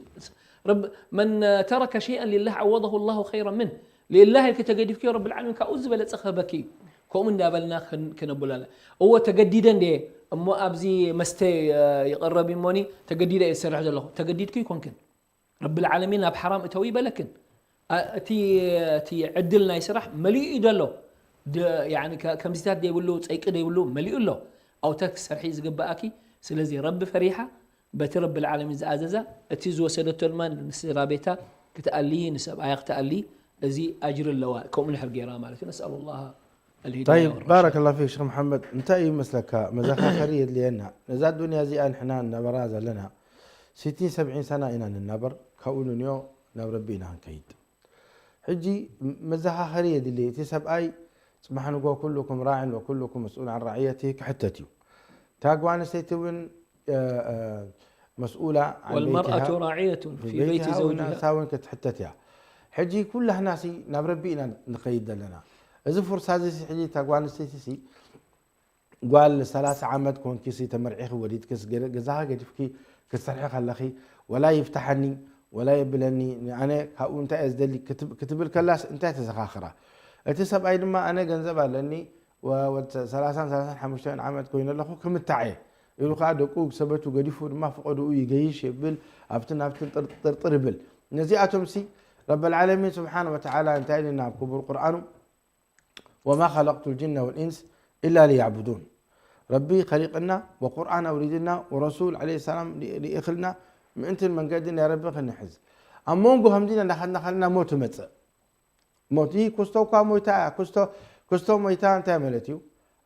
ረብ መን ተረከ ሸይአን ሊላህ ዓወضሁ ላሁ ኸይረ ምን ሊላህ ኢልኪ ተገዲፍክዮ ረቢ ልዓለሚን ካብኡ ዝበለፀ ክህበኪ እዩ ከምኡ እንዳበልና ክን- ክነብሎ ኣለ እዎ ተገዲደ እንደ እሞ ኣብዚ መስተ እ፣ ይቕረብ እሞኒ ተገዲደ እየ ዝሰርሕ ዘለኹ ተገዲድኩ ይኮንክን ረቢ ልዓለሚን ናብ ሓራም እተው ይበለክን እ፣ እቲ እቲ ዕድል ናይ ስራሕ መሊኡ እዩ ደሎ ድ- ያኒ ከ- ከምዚታት ደይብሉ ፀይቂ ደይብሉ መሊኡ ኣሎ ኣውታት ክሰርሒ ዝግበኣኪ ስለዚ ረቢ ፈሪሓ በቲ ረቢ ልዓለሚን ዝኣዘዛ እቲ ዝወሰደቶ ድማ ንስድራ ቤታ ክትኣሊ ንሰብኣያ ክትኣሊ እዚ ኣጅሪ ኣለዋ ከምኡ ንሕር ገይራ ማለት እዩ ነስኣሉ ላሃ الهداية طيب والرشاد. بارك الله فيك شيخ محمد እንታይ እዩ መስለካ መዘኻኸሪ የድልየና ነዛ ዱንያ እዚኣ ንሕና እናበራ ዘለና ሲቲን ሰብዒን ሰና ኢና ንናበር ካብኡ ንንዮ ናብ ረቢ ኢና ክንከይድ ሕጂ መዘኻኸሪ የድሊ እቲ ሰብኣይ ጽባሕ ንጎ ኩልኩም ራዕን ወኩልኩም መስኡል ዓን ራዕየቲ ክሕተት እዩ። እታ ጓል ኣንስተይቲ እውን መስኡላ والمرأة راعية في بيت زوجها ውን ክትሕተት እያ። ሕጂ ኩላህና ሲ ናብ ረቢ ኢና ንኸይድ ዘለና። እዚ ፍርሳ እዚ ሕጂ እታ ጓል ኣንስተይቲ ሲ ጓል ሰላሳ ዓመት ኮንኪ ሲ ተመርዒኺ ወሊድክስ ገዛኻ ገዲፍኪ ክትሰርሒ ከለኺ ወላ ይፍታሓኒ ወላ የብለኒ ኣነ ካብኡ እንታይ እየ ዝደሊ ክትብል ከላስ እንታይ ተዘኻኽራ? እቲ ሰብኣይ ድማ ኣነ ገንዘብ ኣለኒ ወዲ ሰላሳን ሰላሳን ሓሙሽተን ዓመት ኮይኑ ኣለኹ ክምታዕ እየ ኢሉ ከዓ ደቁ ሰበቱ ገዲፉ ድማ ፍቐድኡ ይገይሽ የብል ኣብትን ኣብትን ጥርጥር ይብል። ነዚኣቶም ሲ ረበል ዓለሚን ስብሓን ወተዓላ እንታይ ኢልና ኣብ ክቡር ቁርኣኑ وما خلقت الجن والإنس إلا ليعبدون ረቢ ከሊቅና ወቁርኣን ኣውሪድና ወረሱል ለ ሰላም ልኢኽልና ምእንትን መንገዲ ናይ ረቢ ክንሕዝ ኣብ መንጎ ከምዚ እንዳኸድና ከለና ሞት መፅእ ሞት ይህ ኩስቶ እኳ ሞይታ እያ ኩስቶ ሞይታ እንታይ ማለት እዩ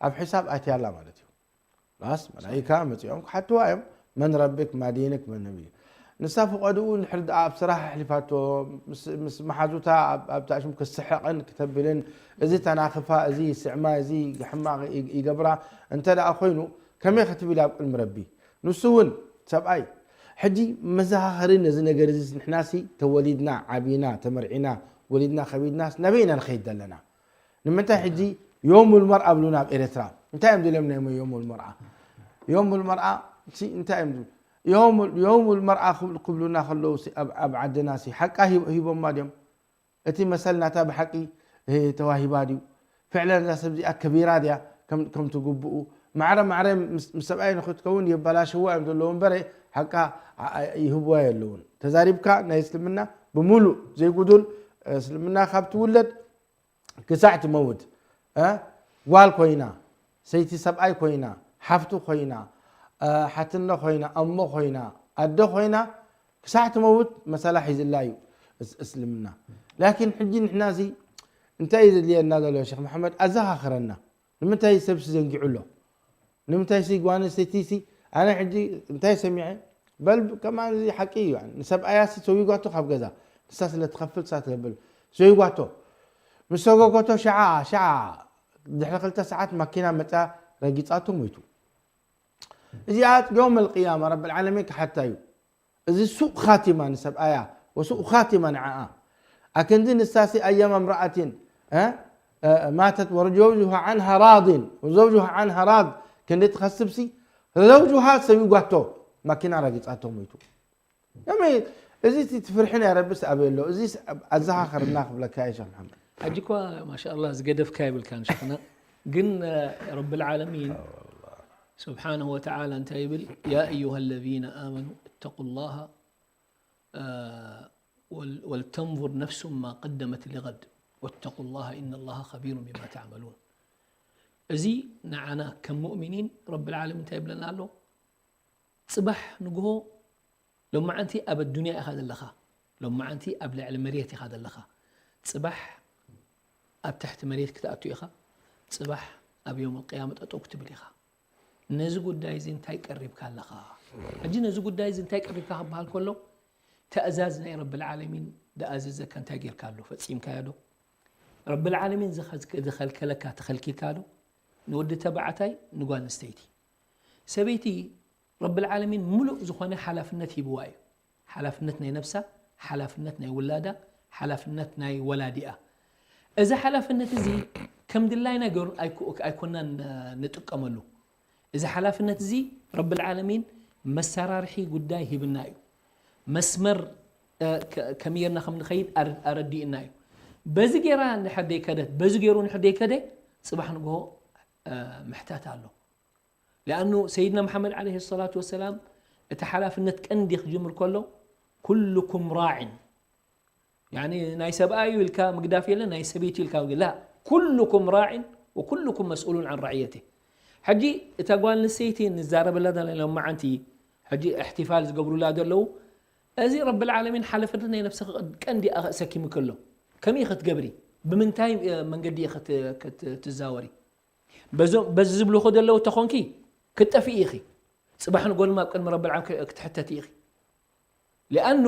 ኣብ ሕሳብ ኣትያላ ማለት እዩ ላስ መላይካ መፂኦም ክሓትዋ እዮም መን ረቢክ ማዲንክ መን ነቢዩ ንሳ ፍቐድኡ ንድሕር ደኣ ኣብ ስራሕ ኣሕሊፋቶ ምስ መሓዙታ ኣብታ ሽም ክስሕቕን ክተብልን እዚ ተናኽፋ እዚ ስዕማ እዚ ሕማቕ ይገብራ እንተ ደኣ ኮይኑ ከመይ ክትብል ኣብ ቅድሚ ረቢ ንሱ እውን ሰብኣይ ሕጂ መዘኻኸሪ ነዚ ነገር እዚ ንሕናሲ ተወሊድና ዓቢና ተመርዒና ወሊድና ከቢድናስ ናበይ ኢና ንኸይድ ዘለና ንምንታይ ሕጂ ዮም ልመርኣ ብሉና ኣብ ኤርትራ እንታይ እዮም ዝብሎም ናይ ዮም ልመርኣ ዮም ልመርኣ እንታይ እዮም ዝብሉ ዮም ልመርኣ ክብሉና ከለዉ ኣብ ዓድና ሲ ሓቃ ሂቦማ ድዮም እቲ መሰል ናታ ብሓቂ ተዋሂባ ድዩ ፍዕለን እዛ ሰብ እዚኣ ከቢራ ድያ ከምቲ ግብኡ ማዕረ ማዕረ ምስ ሰብኣይ ንክትከውን የበላሽዋ እዮም ዘለዉ እምበረ ሓቃ ይህብዋ የለውን ተዛሪብካ ናይ እስልምና ብምሉእ ዘይጉዱል እስልምና ካብ ትውለድ ክሳዕ ትመውት እ? ጓል ኮይና ሰይቲ ሰብኣይ ኮይና ሓፍቱ ኮይና እ፣ ሓትኖ ኮይና እሞ ኮይና ኣደ ኮይና ክሳዕ ትመውት መሰላ ሒዝላ እዩ እስ- እስልምና ላኪን ሕጂ ንሕና እዚ እንታይ እዩ ዘድልየና ዘሎ ሸክ መሓመድ ኣዘኻኽረና ንምንታይ ሰብሲ ዘንጊዑ ኣሎ ንምንታይ ሲ ጓል ኣንስተይቲ ሲ ኣነ ሕጂ እንታይ ሰሚዐ በል ከማን እዚ ሓቂ እዩ ንሰብኣያ ሲ ሰዊጓቶ ካብ ገዛ ንሳ ስለ ትኸፍል ሳ ትብል ሰዊጓቶ ምስ ሰጎጎቶ ሸዓ ሸዓ ድሕሪ ክልተ ሰዓት ማኪና መፃ ረጊፃቶ ሞይቱ እዚኣ ዮም ልቅያማ ረብ ልዓለሚን ክሓታ እዩ እዚ ሱእ ኻቲማ ንሰብኣያ ወሱእ ኻቲማ ንዓኣ ኣክንዲ ንሳሲ ኣያማ ምርኣትን ማተት ወዘውጅሃ ዓንሃ ራዲን ወዘውጅሃ ዓንሃ ራድ ክንዲ ትኸስብሲ ዘውጅሃ ሰዊጓቶ ማኪና ረጊፃቶ ሞይቱ ከመይ እዚ እቲ ፍርሒ ናይ ረብስ ኣበይ ኣሎ እዚ ኣዘኻኸርና ክብለካ እየ ሸክ መሓመድ ሕጂ እኳ ማሻኣላ ዝገደፍካ ይብልካን ሸኽና ግን ረብ ልዓለሚን ስብሓንሁ ወተዓላ እንታይ ይብል ያ አዩሃ ለዚነ ኣመኑ እተቁ ላሃ ወልተንظር ነፍሱ ማ ቀደመት ሊغድ ወተቁ ላሃ ኢነ ላሃ ከቢሩ ቢማ ተዕመሉን እዚ ንዓና ከም ሙእሚኒን ረብ ልዓለሚን እንታይ ይብለና ኣሎ ፅባሕ ንግሆ ሎማዓንቲ ኣብ ኣዱንያ ኢኻ ዘለኻ ሎማዓንቲ ኣብ ልዕሊ መሬት ኢኻ ዘለኻ ፅባሕ ኣብ ትሕቲ መሬት ክትኣቱ ኢኻ ፅባሕ ኣብ ዮም ቅያማ ጠጠው ክትብል ኢኻ ነዚ ጉዳይ እዚ እንታይ ቀሪብካ ኣለኻ ሕጂ ነዚ ጉዳይ እዚ እንታይ ቀሪብካ ክበሃል ከሎ ተእዛዝ ናይ ረብ ልዓለሚን ዝኣዘዘካ እንታይ ጌርካ ኣሎ ፈፂምካዮ ዶ ረብ ልዓለሚን ዝኸልከለካ ተኸልኪልካ ዶ ንወዲ ተባዕታይ ንጓል ኣንስተይቲ ሰበይቲ ረብ ልዓለሚን ሙሉእ ዝኾነ ሓላፍነት ሂብዋ እዩ ሓላፍነት ናይ ነብሳ ሓላፍነት ናይ ውላዳ ሓላፍነት ናይ ወላዲኣ እዚ ሓላፍነት እዚ ከም ድላይና ገሩ ኣይኮናን ንጥቀመሉ እዚ ሓላፍነት እዚ ረብ ልዓለሚን መሰራርሒ ጉዳይ ሂብና እዩ መስመር ከመይ ጌርና ከም ንኸይድ ኣረዲእና እዩ በዚ ጌራ ንሕር ደይከደት በዚ ገይሩ ንሕር ደይከደ ፅባሕ ንግሆ ምሕታት ኣሎ ሊኣኑ ሰይድና መሓመድ ዓለይሂ ሰላቱ ወሰላም እቲ ሓላፍነት ቀንዲ ክጅምር ከሎ ኩልኩም ራዕን ያኒ ናይ ሰብኣዩ ኢልካ ምግዳፍ የለን ናይ ሰበይቱ ኢልካ ላ ኩልኩም ራዕን ወኩልኩም መስኡሉን ዓን ራዕየቲ ሕጂ እታ ጓል ንሰይቲ ንዛረበላ ዘለና ሎማዓንቲ ሕጂ እሕትፋል ዝገብሩላ ዘለዉ እዚ ረብ ልዓለሚን ሓለፍነት ናይ ነብስኺ ቀንዲ ኣሰኪሙ ከሎ ከመይ ክትገብሪ ብምንታይ መንገዲ ክትዛወሪ በዚ ዝብልኹ ዘለዉ ተኾንኪ ክትጠፍኢ ኢኺ ፅባሕ ንጎልማ ኣብ ቅድሚ ረብ ልዓለሚን ክትሕተቲ ኢኺ ሊኣኑ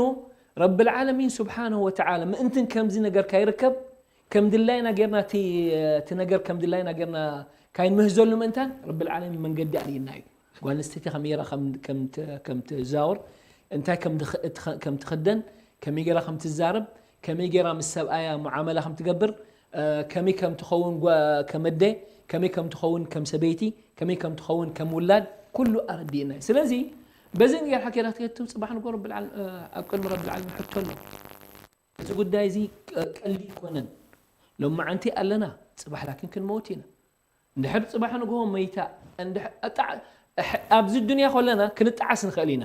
ረብ ልዓለሚን ስብሓንሁ ወተዓላ ምእንትን ከምዚ ነገር ካይርከብ ከም ድላይና ጌርና እቲ እቲ ነገር ከም ድላይና ጌርና ካይንምህዘሉ ምእንታን ረብል ዓለሚን መንገዲ ኣርእየና እዩ። ጓል ኣንስተይቲ ከመይ ጌራ ከም ከም ት- ከም ትዛወር፣ እንታይ ከም ትኽ- እትኸ- ከም ትኽደን፣ ከመይ ጌራ ከም ትዛረብ፣ ከመይ ጌራ ምስ ሰብኣያ ሙዓመላ ከም ትገብር፣ እ፣ ከመይ ከም ትኸውን ጓ- ከም ኣደ፣ ከመይ ከም ትኸውን ከም ሰበይቲ፣ ከመይ ከም ትኸውን ከም ውላድ፣ ኩሉ ኣረዲእና እዩ። ስለዚ በዚ ጌርካ ኬዳ ክትከትም ጽባሕ ንጎ ረብል ዓለም እ፣ ኣብ ቅድሚ ረብል ዓለሚን ሕቶ ኣሎ። እዚ ጉዳይ እዚ ቀ- ቀሊል ኣይኮነን። ሎማዓንቲ ኣለና፣ ጽባሕ ላኪን ክንመውት ኢና። እንድሕር ጽባሕ ንግሆ መይታ እንድሕ- ኣጣዕ- ኣሕ- ኣብዚ ዱንያ ከለና ክንጣዓስ ንኽእል ኢና።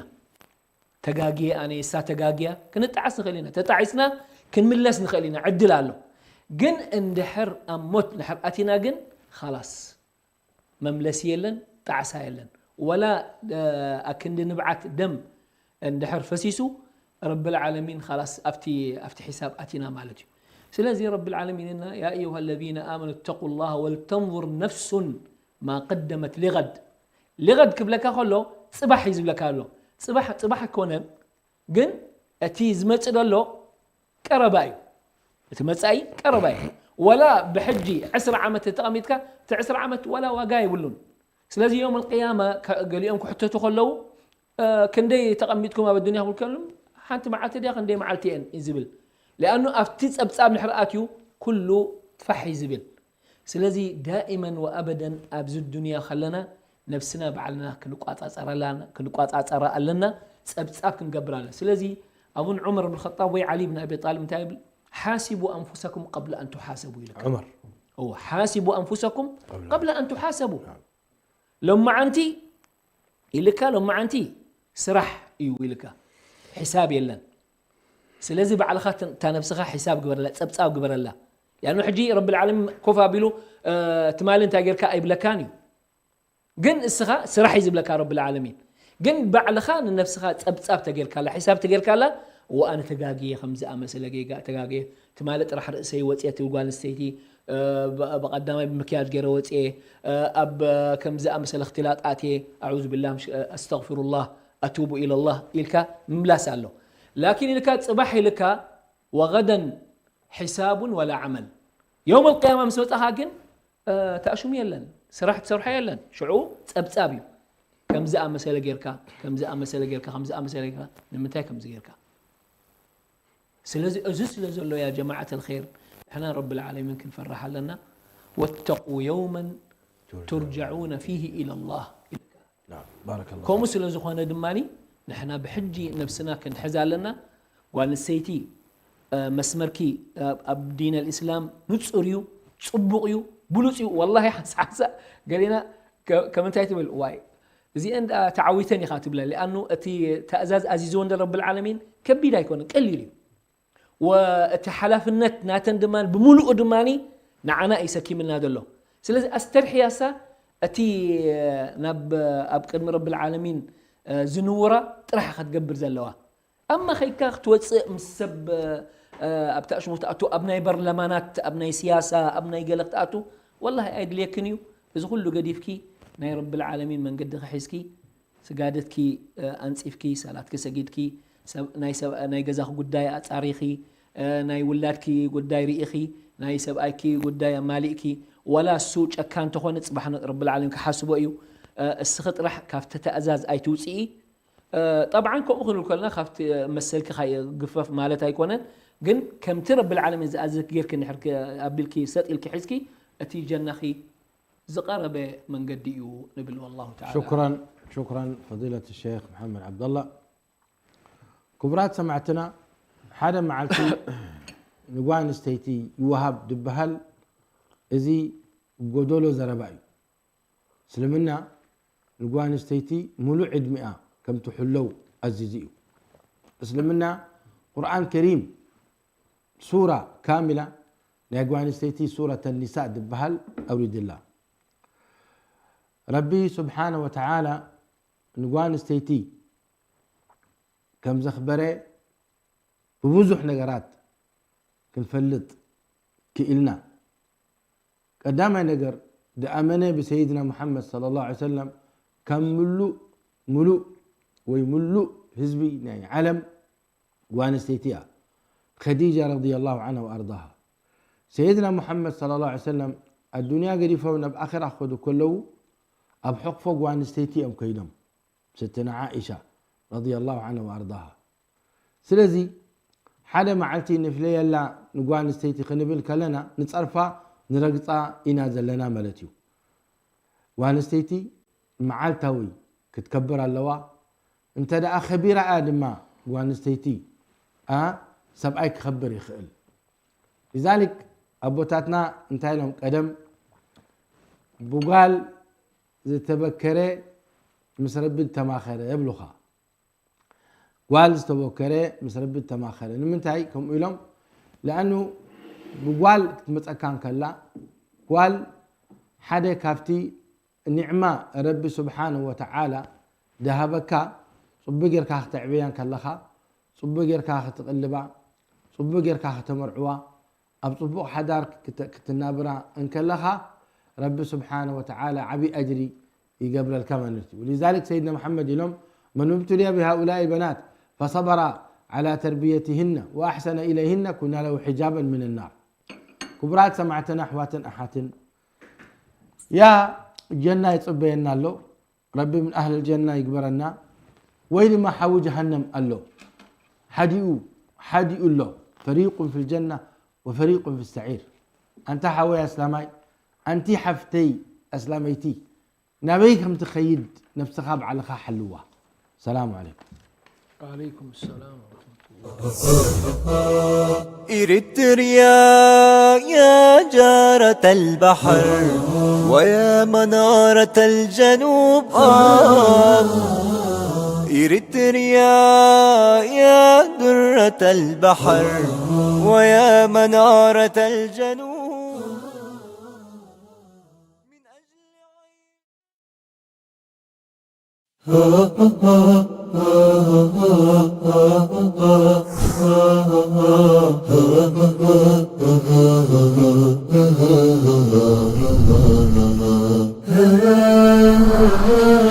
ተጋግየ ኣነ እሳ ተጋግያ ክንጣዓስ ንኽእል ኢና። ተጣዒስና ክንምለስ ንኽእል ኢና። ዕድል ኣሎ። ግን እንድሕር ኣብ ሞት ድሕር ኣቲና ግን ኻላስ መምለሲ የለን፣ ጣዕሳ የለን። ወላ ኣክንዲ ንብዓት ደም እንድሕር ፈሲሱ ረብል ዓለሚን ኻላስ ኣብቲ ኣብቲ ሒሳብ ኣቲና ማለት እዩ። ስለዚ ረብል ዓለሚን እና ያ ኣዩሃ ለዚነ ኣመኑ ተቁ ላህ ወልተንظር ነፍሱን ማ ቀደመት ሊቀድ። ሊቀድ ክብለካ ከሎ ጽባሕ እዩ ዝብለካ ኣሎ። ጽባሕ ጽባሕ ኣይኮነን፣ ግን እቲ ዝመጽእ ዘሎ ቀረባ እዩ። እቲ መጻኢ ቀረባ እዩ። ወላ ብሕጂ ዕስራ ዓመት ተቐሚጥካ እቲ ዕስራ ዓመት ወላ ዋጋ የብሉን። ስለዚ ዮም ኣልቅያማ ከ- ገሊኦም ክሕተቱ ከለዉ እ፣ ክንደይ ተቐሚጥኩም ኣብ ኣዱንያ ክብል ከሉ ሓንቲ መዓልቲ ድያ ክንደይ መዓልቲ እየን እዩ ዝብል። ሊኣኑ ኣብቲ ጸብጻብ ንሕር ኣትዩ ኩሉ ፋሕ እዩ ዝብል። ስለዚ ዳኢመን ወኣበደን ኣብዚ ዱንያ ከለና ነብስና ባዕልና ክንቋጻጸረላ ክንቋጻጸራ ኣለና። ጸብጻብ ክንገብር ኣለና። ስለዚ ኣብን ዑመር ብን ኸጣብ ወይ ዓሊ ብን ኣቢ ጣልብ እንታይ ይብል? ሓሲቡ ኣንፉሰኩም ቀብለ ኣን ትሓሰቡ ኢልካ። ዑመር እዎ፣ ሓሲቡ ኣንፉሰኩም ቀብለ ኣን ትሓሰቡ። ሎማዓንቲ ኢልካ ሎማዓንቲ ስራሕ እዩ ኢልካ፣ ሒሳብ የለን። ስለዚ ባዕልኻ ት- እታ ነብስኻ ሒሳብ ግበረላ፣ ጸብጻብ ግበረላ። ያኑ ሕጂ ረብል ዓለሚን ኮፍ ኣቢሉ እ፣ ትማሊ እንታይ ጌርካ ኣይብለካን እዩ። ግን እስኻ ስራሕ እዩ ዝብለካ ረብል ዓለሚን። ግን ባዕልኻ ንነብስኻ ጸብጻብ ተጌርካላ፣ ሒሳብ ተጌርካላ፣ ወኣነ ተጋግየ ከምዚ ኣመሰለ ጌጋ ተጋግየ፣ ትማሊ ጥራሕ ርእሰይ ወጽየ ትብል ጓል ኣንስተይቲ፣ እ፣ ብ- ብቐዳማይ ብምክያድ ገይረ ወጽየ፣ እ፣ ኣብ ከምዚ ኣመሰለ እኽትላጥ ኣትየ፣ ኣዑዙ ቢላህ፣ ምሽ- ኣስተግፊሩላህ፣ ኣቱቡ ኢለላህ ኢልካ ምምላስ ኣሎ። ላኪን ኢልካ ጽባሕ ኢልካ ወገደን ሒሳቡን ወላ ዓመል። የውም ኣልቅያማ ምስ መጻኻ ግን እ፣ ተኣሽሙ የለን፣ ስራሕ ትሰርሖ የለን። ሽዑ ጸብጻብ እዩ። ከምዚ ኣመሰለ ጌርካ፣ ከምዚ ኣመሰለ ጌርካ፣ ከምዚ ኣመሰለ ጌርካ፣ ንምንታይ ከምዚ ጌርካ? ስለዚ እዚ ስለ ዘሎ ያ ጀማዓት ኣልኸይር ንሕና ረብል ዓለሚን ክንፈርሕ ኣለና። ወተቁ የውመን ቱርጀዑነ ፊሂ ኢለላህ ኢልካ። ናም፣ ባረከላሁ ከምኡ ስለ ዝኾነ ድማ ንሕና ብሕጂ ነብስና ክንሕዝ ኣለና። ጓል ኣንስተይቲ እ፣ መስመርኪ ኣብ- ኣብ ዲን ኣልእስላም ንጹር እዩ፣ ጽቡቕ እዩ፣ ብሉጽ እዩ። ወላሂ ሓንሳ ሓንሳ ገሊና ከ- ከም እንታይ ትብል ዋይ እዚአን ደኣ ተዓዊተን ኢኻ ትብለን። ሊኣኑ እቲ ተእዛዝ ኣዚዝዎ እንደ ረብል ዓለሚን ከቢድ ኣይኮነን፣ ቀሊል እዩ። ወእቲ ሓላፍነት ናተን ድማ ብምሉኡ ድማ ንዓና እዩ ሰኪምልና ዘሎ። ስለዚ ኣስተርሕያሳ እቲ ናብ ኣብ ቅድሚ ረብል ዓለሚን ዝንውራ ጥራሕ ክትገብር ዘለዋ። ኣማ ኸይካ ክትወፅእ ምስ ሰብ ኣብቲ ኣሽሙር ትኣቱ ኣብ ናይ በርለማናት ኣብ ናይ ስያሳ ኣብ ናይ ገለ ክትኣቱ ወላሂ ኣይድልየክን እዩ። እዚ ኩሉ ገዲፍኪ ናይ ረብል ዓለሚን መንገዲ ሒዝኪ ስጋደትኪ ኣንጺፍኪ ሰላትኪ ሰጊድኪ ናይ ገዛኺ ጉዳይ ኣጻሪኺ ናይ ውላድኪ ጉዳይ ርኢኺ ናይ ሰብኣይኪ ጉዳይ ኣማሊእኪ ዋላ እሱ ጨካን ተኾነ ጽባሕ ረብል ዓለሚን ክሓስቦ እዩ። እስኺ ጥራሕ ካብቲ ተእዛዝ ኣይትውፅኢ። ጠብዓን ከምኡ ክንብል ከለና ካብቲ መሰልኪ ግፈፍ ማለት ኣይኮነን፣ ግን ከምቲ ረብል ዓለሚን ዝኣዘዝኪ ጌርኪ እንድሕር ኣቢልኪ ሰጥ ኢልኪ ሒዝኪ እቲ ጀናኺ ዝቐረበ መንገዲ እዩ ንብል። ወላሁ ተዓላ شكرا شكرا فضيلة الشيخ محمد عبد الله። ክቡራት ሰማዕትና ሓደ መዓልቲ ንጓል ኣንስተይቲ ይወሃብ ዝበሃል እዚ ጎደሎ ዘረባ እዩ። እስልምና ንጓል ኣንስተይቲ ሙሉእ ዕድሚኣ ከም ትሕለው ኣዚዙ እዩ። እስልምና ቁርኣን ከሪም ሱራ ካሚላ ናይ ጓል ኣንስተይቲ ሱረት ኒሳእ ዝበሃል ኣውሪድላ። ረቢ ስብሓነ ወተዓላ ንጓል ኣንስተይቲ ከም ዘኽበረ ብብዙሕ ነገራት ክንፈልጥ ክኢልና። ቀዳማይ ነገር ድኣመነ ብሰይድና ሙሓመድ ሰለላሁ ዐለይሂ ወሰለም ካብ ምሉእ ምሉእ ወይ ምሉእ ህዝቢ ናይ ዓለም ጓል ኣንስተይቲ እያ። ኸዲጃ ረዲየላሁ ዐንሃ ወኣርዳሃ። ሰይድና ሙሓመድ ሰለላሁ ዐለይሂ ወሰለም ኣዱንያ ገዲፎም ናብ ኣኼራ ክኸዱ ከለዉ ኣብ ሕቕፎ ጓል ኣንስተይቲ እዮም ከይዶም። ስትነ ዓኢሻ ረዲየላሁ ዐንሃ ወኣርዳሃ። ስለዚ ሓደ መዓልቲ ንፍለየላ ንጓል ኣንስተይቲ ክንብል ከለና ንጸርፋ ንረግጻ ኢና ዘለና ማለት እዩ። ጓል ኣንስተይቲ መዓልታዊ ክትከብር ኣለዋ። እንተ ደኣ ከቢራ እያ ድማ ጓል ኣንስተይቲ፣ ኣ፣ ሰብኣይ ክኸብር ይኽእል። ሊዛሊክ ኣቦታትና እንታይ ኢሎም ቀደም፣ ብጓል ዝተበከረ ምስ ረቢ ዝተማኸረ የብሉኻ። ጓል ዝተበከረ ምስ ረቢ ዝተማኸረ። ንምንታይ ከምኡ ኢሎም? ለኣኑ ብጓል ክትመጸካ እንከላ፣ ጓል ሓደ ካብቲ ኒዕማ ረቢ ስብሓንሁ ወተዓላ ደሃበካ፣ ጽቡቅ ጌርካ ክተዕብያ እንከለኻ፣ ጽቡቅ ጌርካ ክትቕልባ፣ ጽቡቅ ጌርካ ከተመርዕዋ፣ ኣብ ጽቡቕ ሓዳር ክተ-፣ ክትናብራ እንከለኻ፣ ረቢ ስብሓነ ወተዓላ ዓቢ ኣጅሪ ይገብረልካ ማለት እዩ። ولذلك ሰይድና መሓመድ ኢሎም፣ من ابتلي بهؤلاء البنات فصبر على تربيتهن وأحسن إليهن كن له حجابا من النار. ክቡራት ሰማዕትና ኣሕዋትን ኣሓትን፣ ያ ጀና ይጽበየና ኣሎ። ረቢ ምን ኣህል ጀና ይግበረና። ወይ ድማ ሓዊ ጀሃነም ኣሎ። ሓዲኡ፣ ሓዲኡ ኣሎ። ፈሪቁን ፊል ጀና ወፈሪቁን ፊ ሰዒር። ኣንታ ሓወይ ኣስላማይ፣ ኣንቲ ሓፍተይ ኣስላመይቲ፣ ናበይ ከም ትኸይድ ነብስኻ ባዕልኻ ሓልዋ። ሰላም ዓለይኩም። ዓለይኩም ሰላም ወረሕመቱላህ። إريتريا يا جارة البحر ويا منارة الجنوب، آه. إريتريا يا درة البحر ويا منارة الجنوب.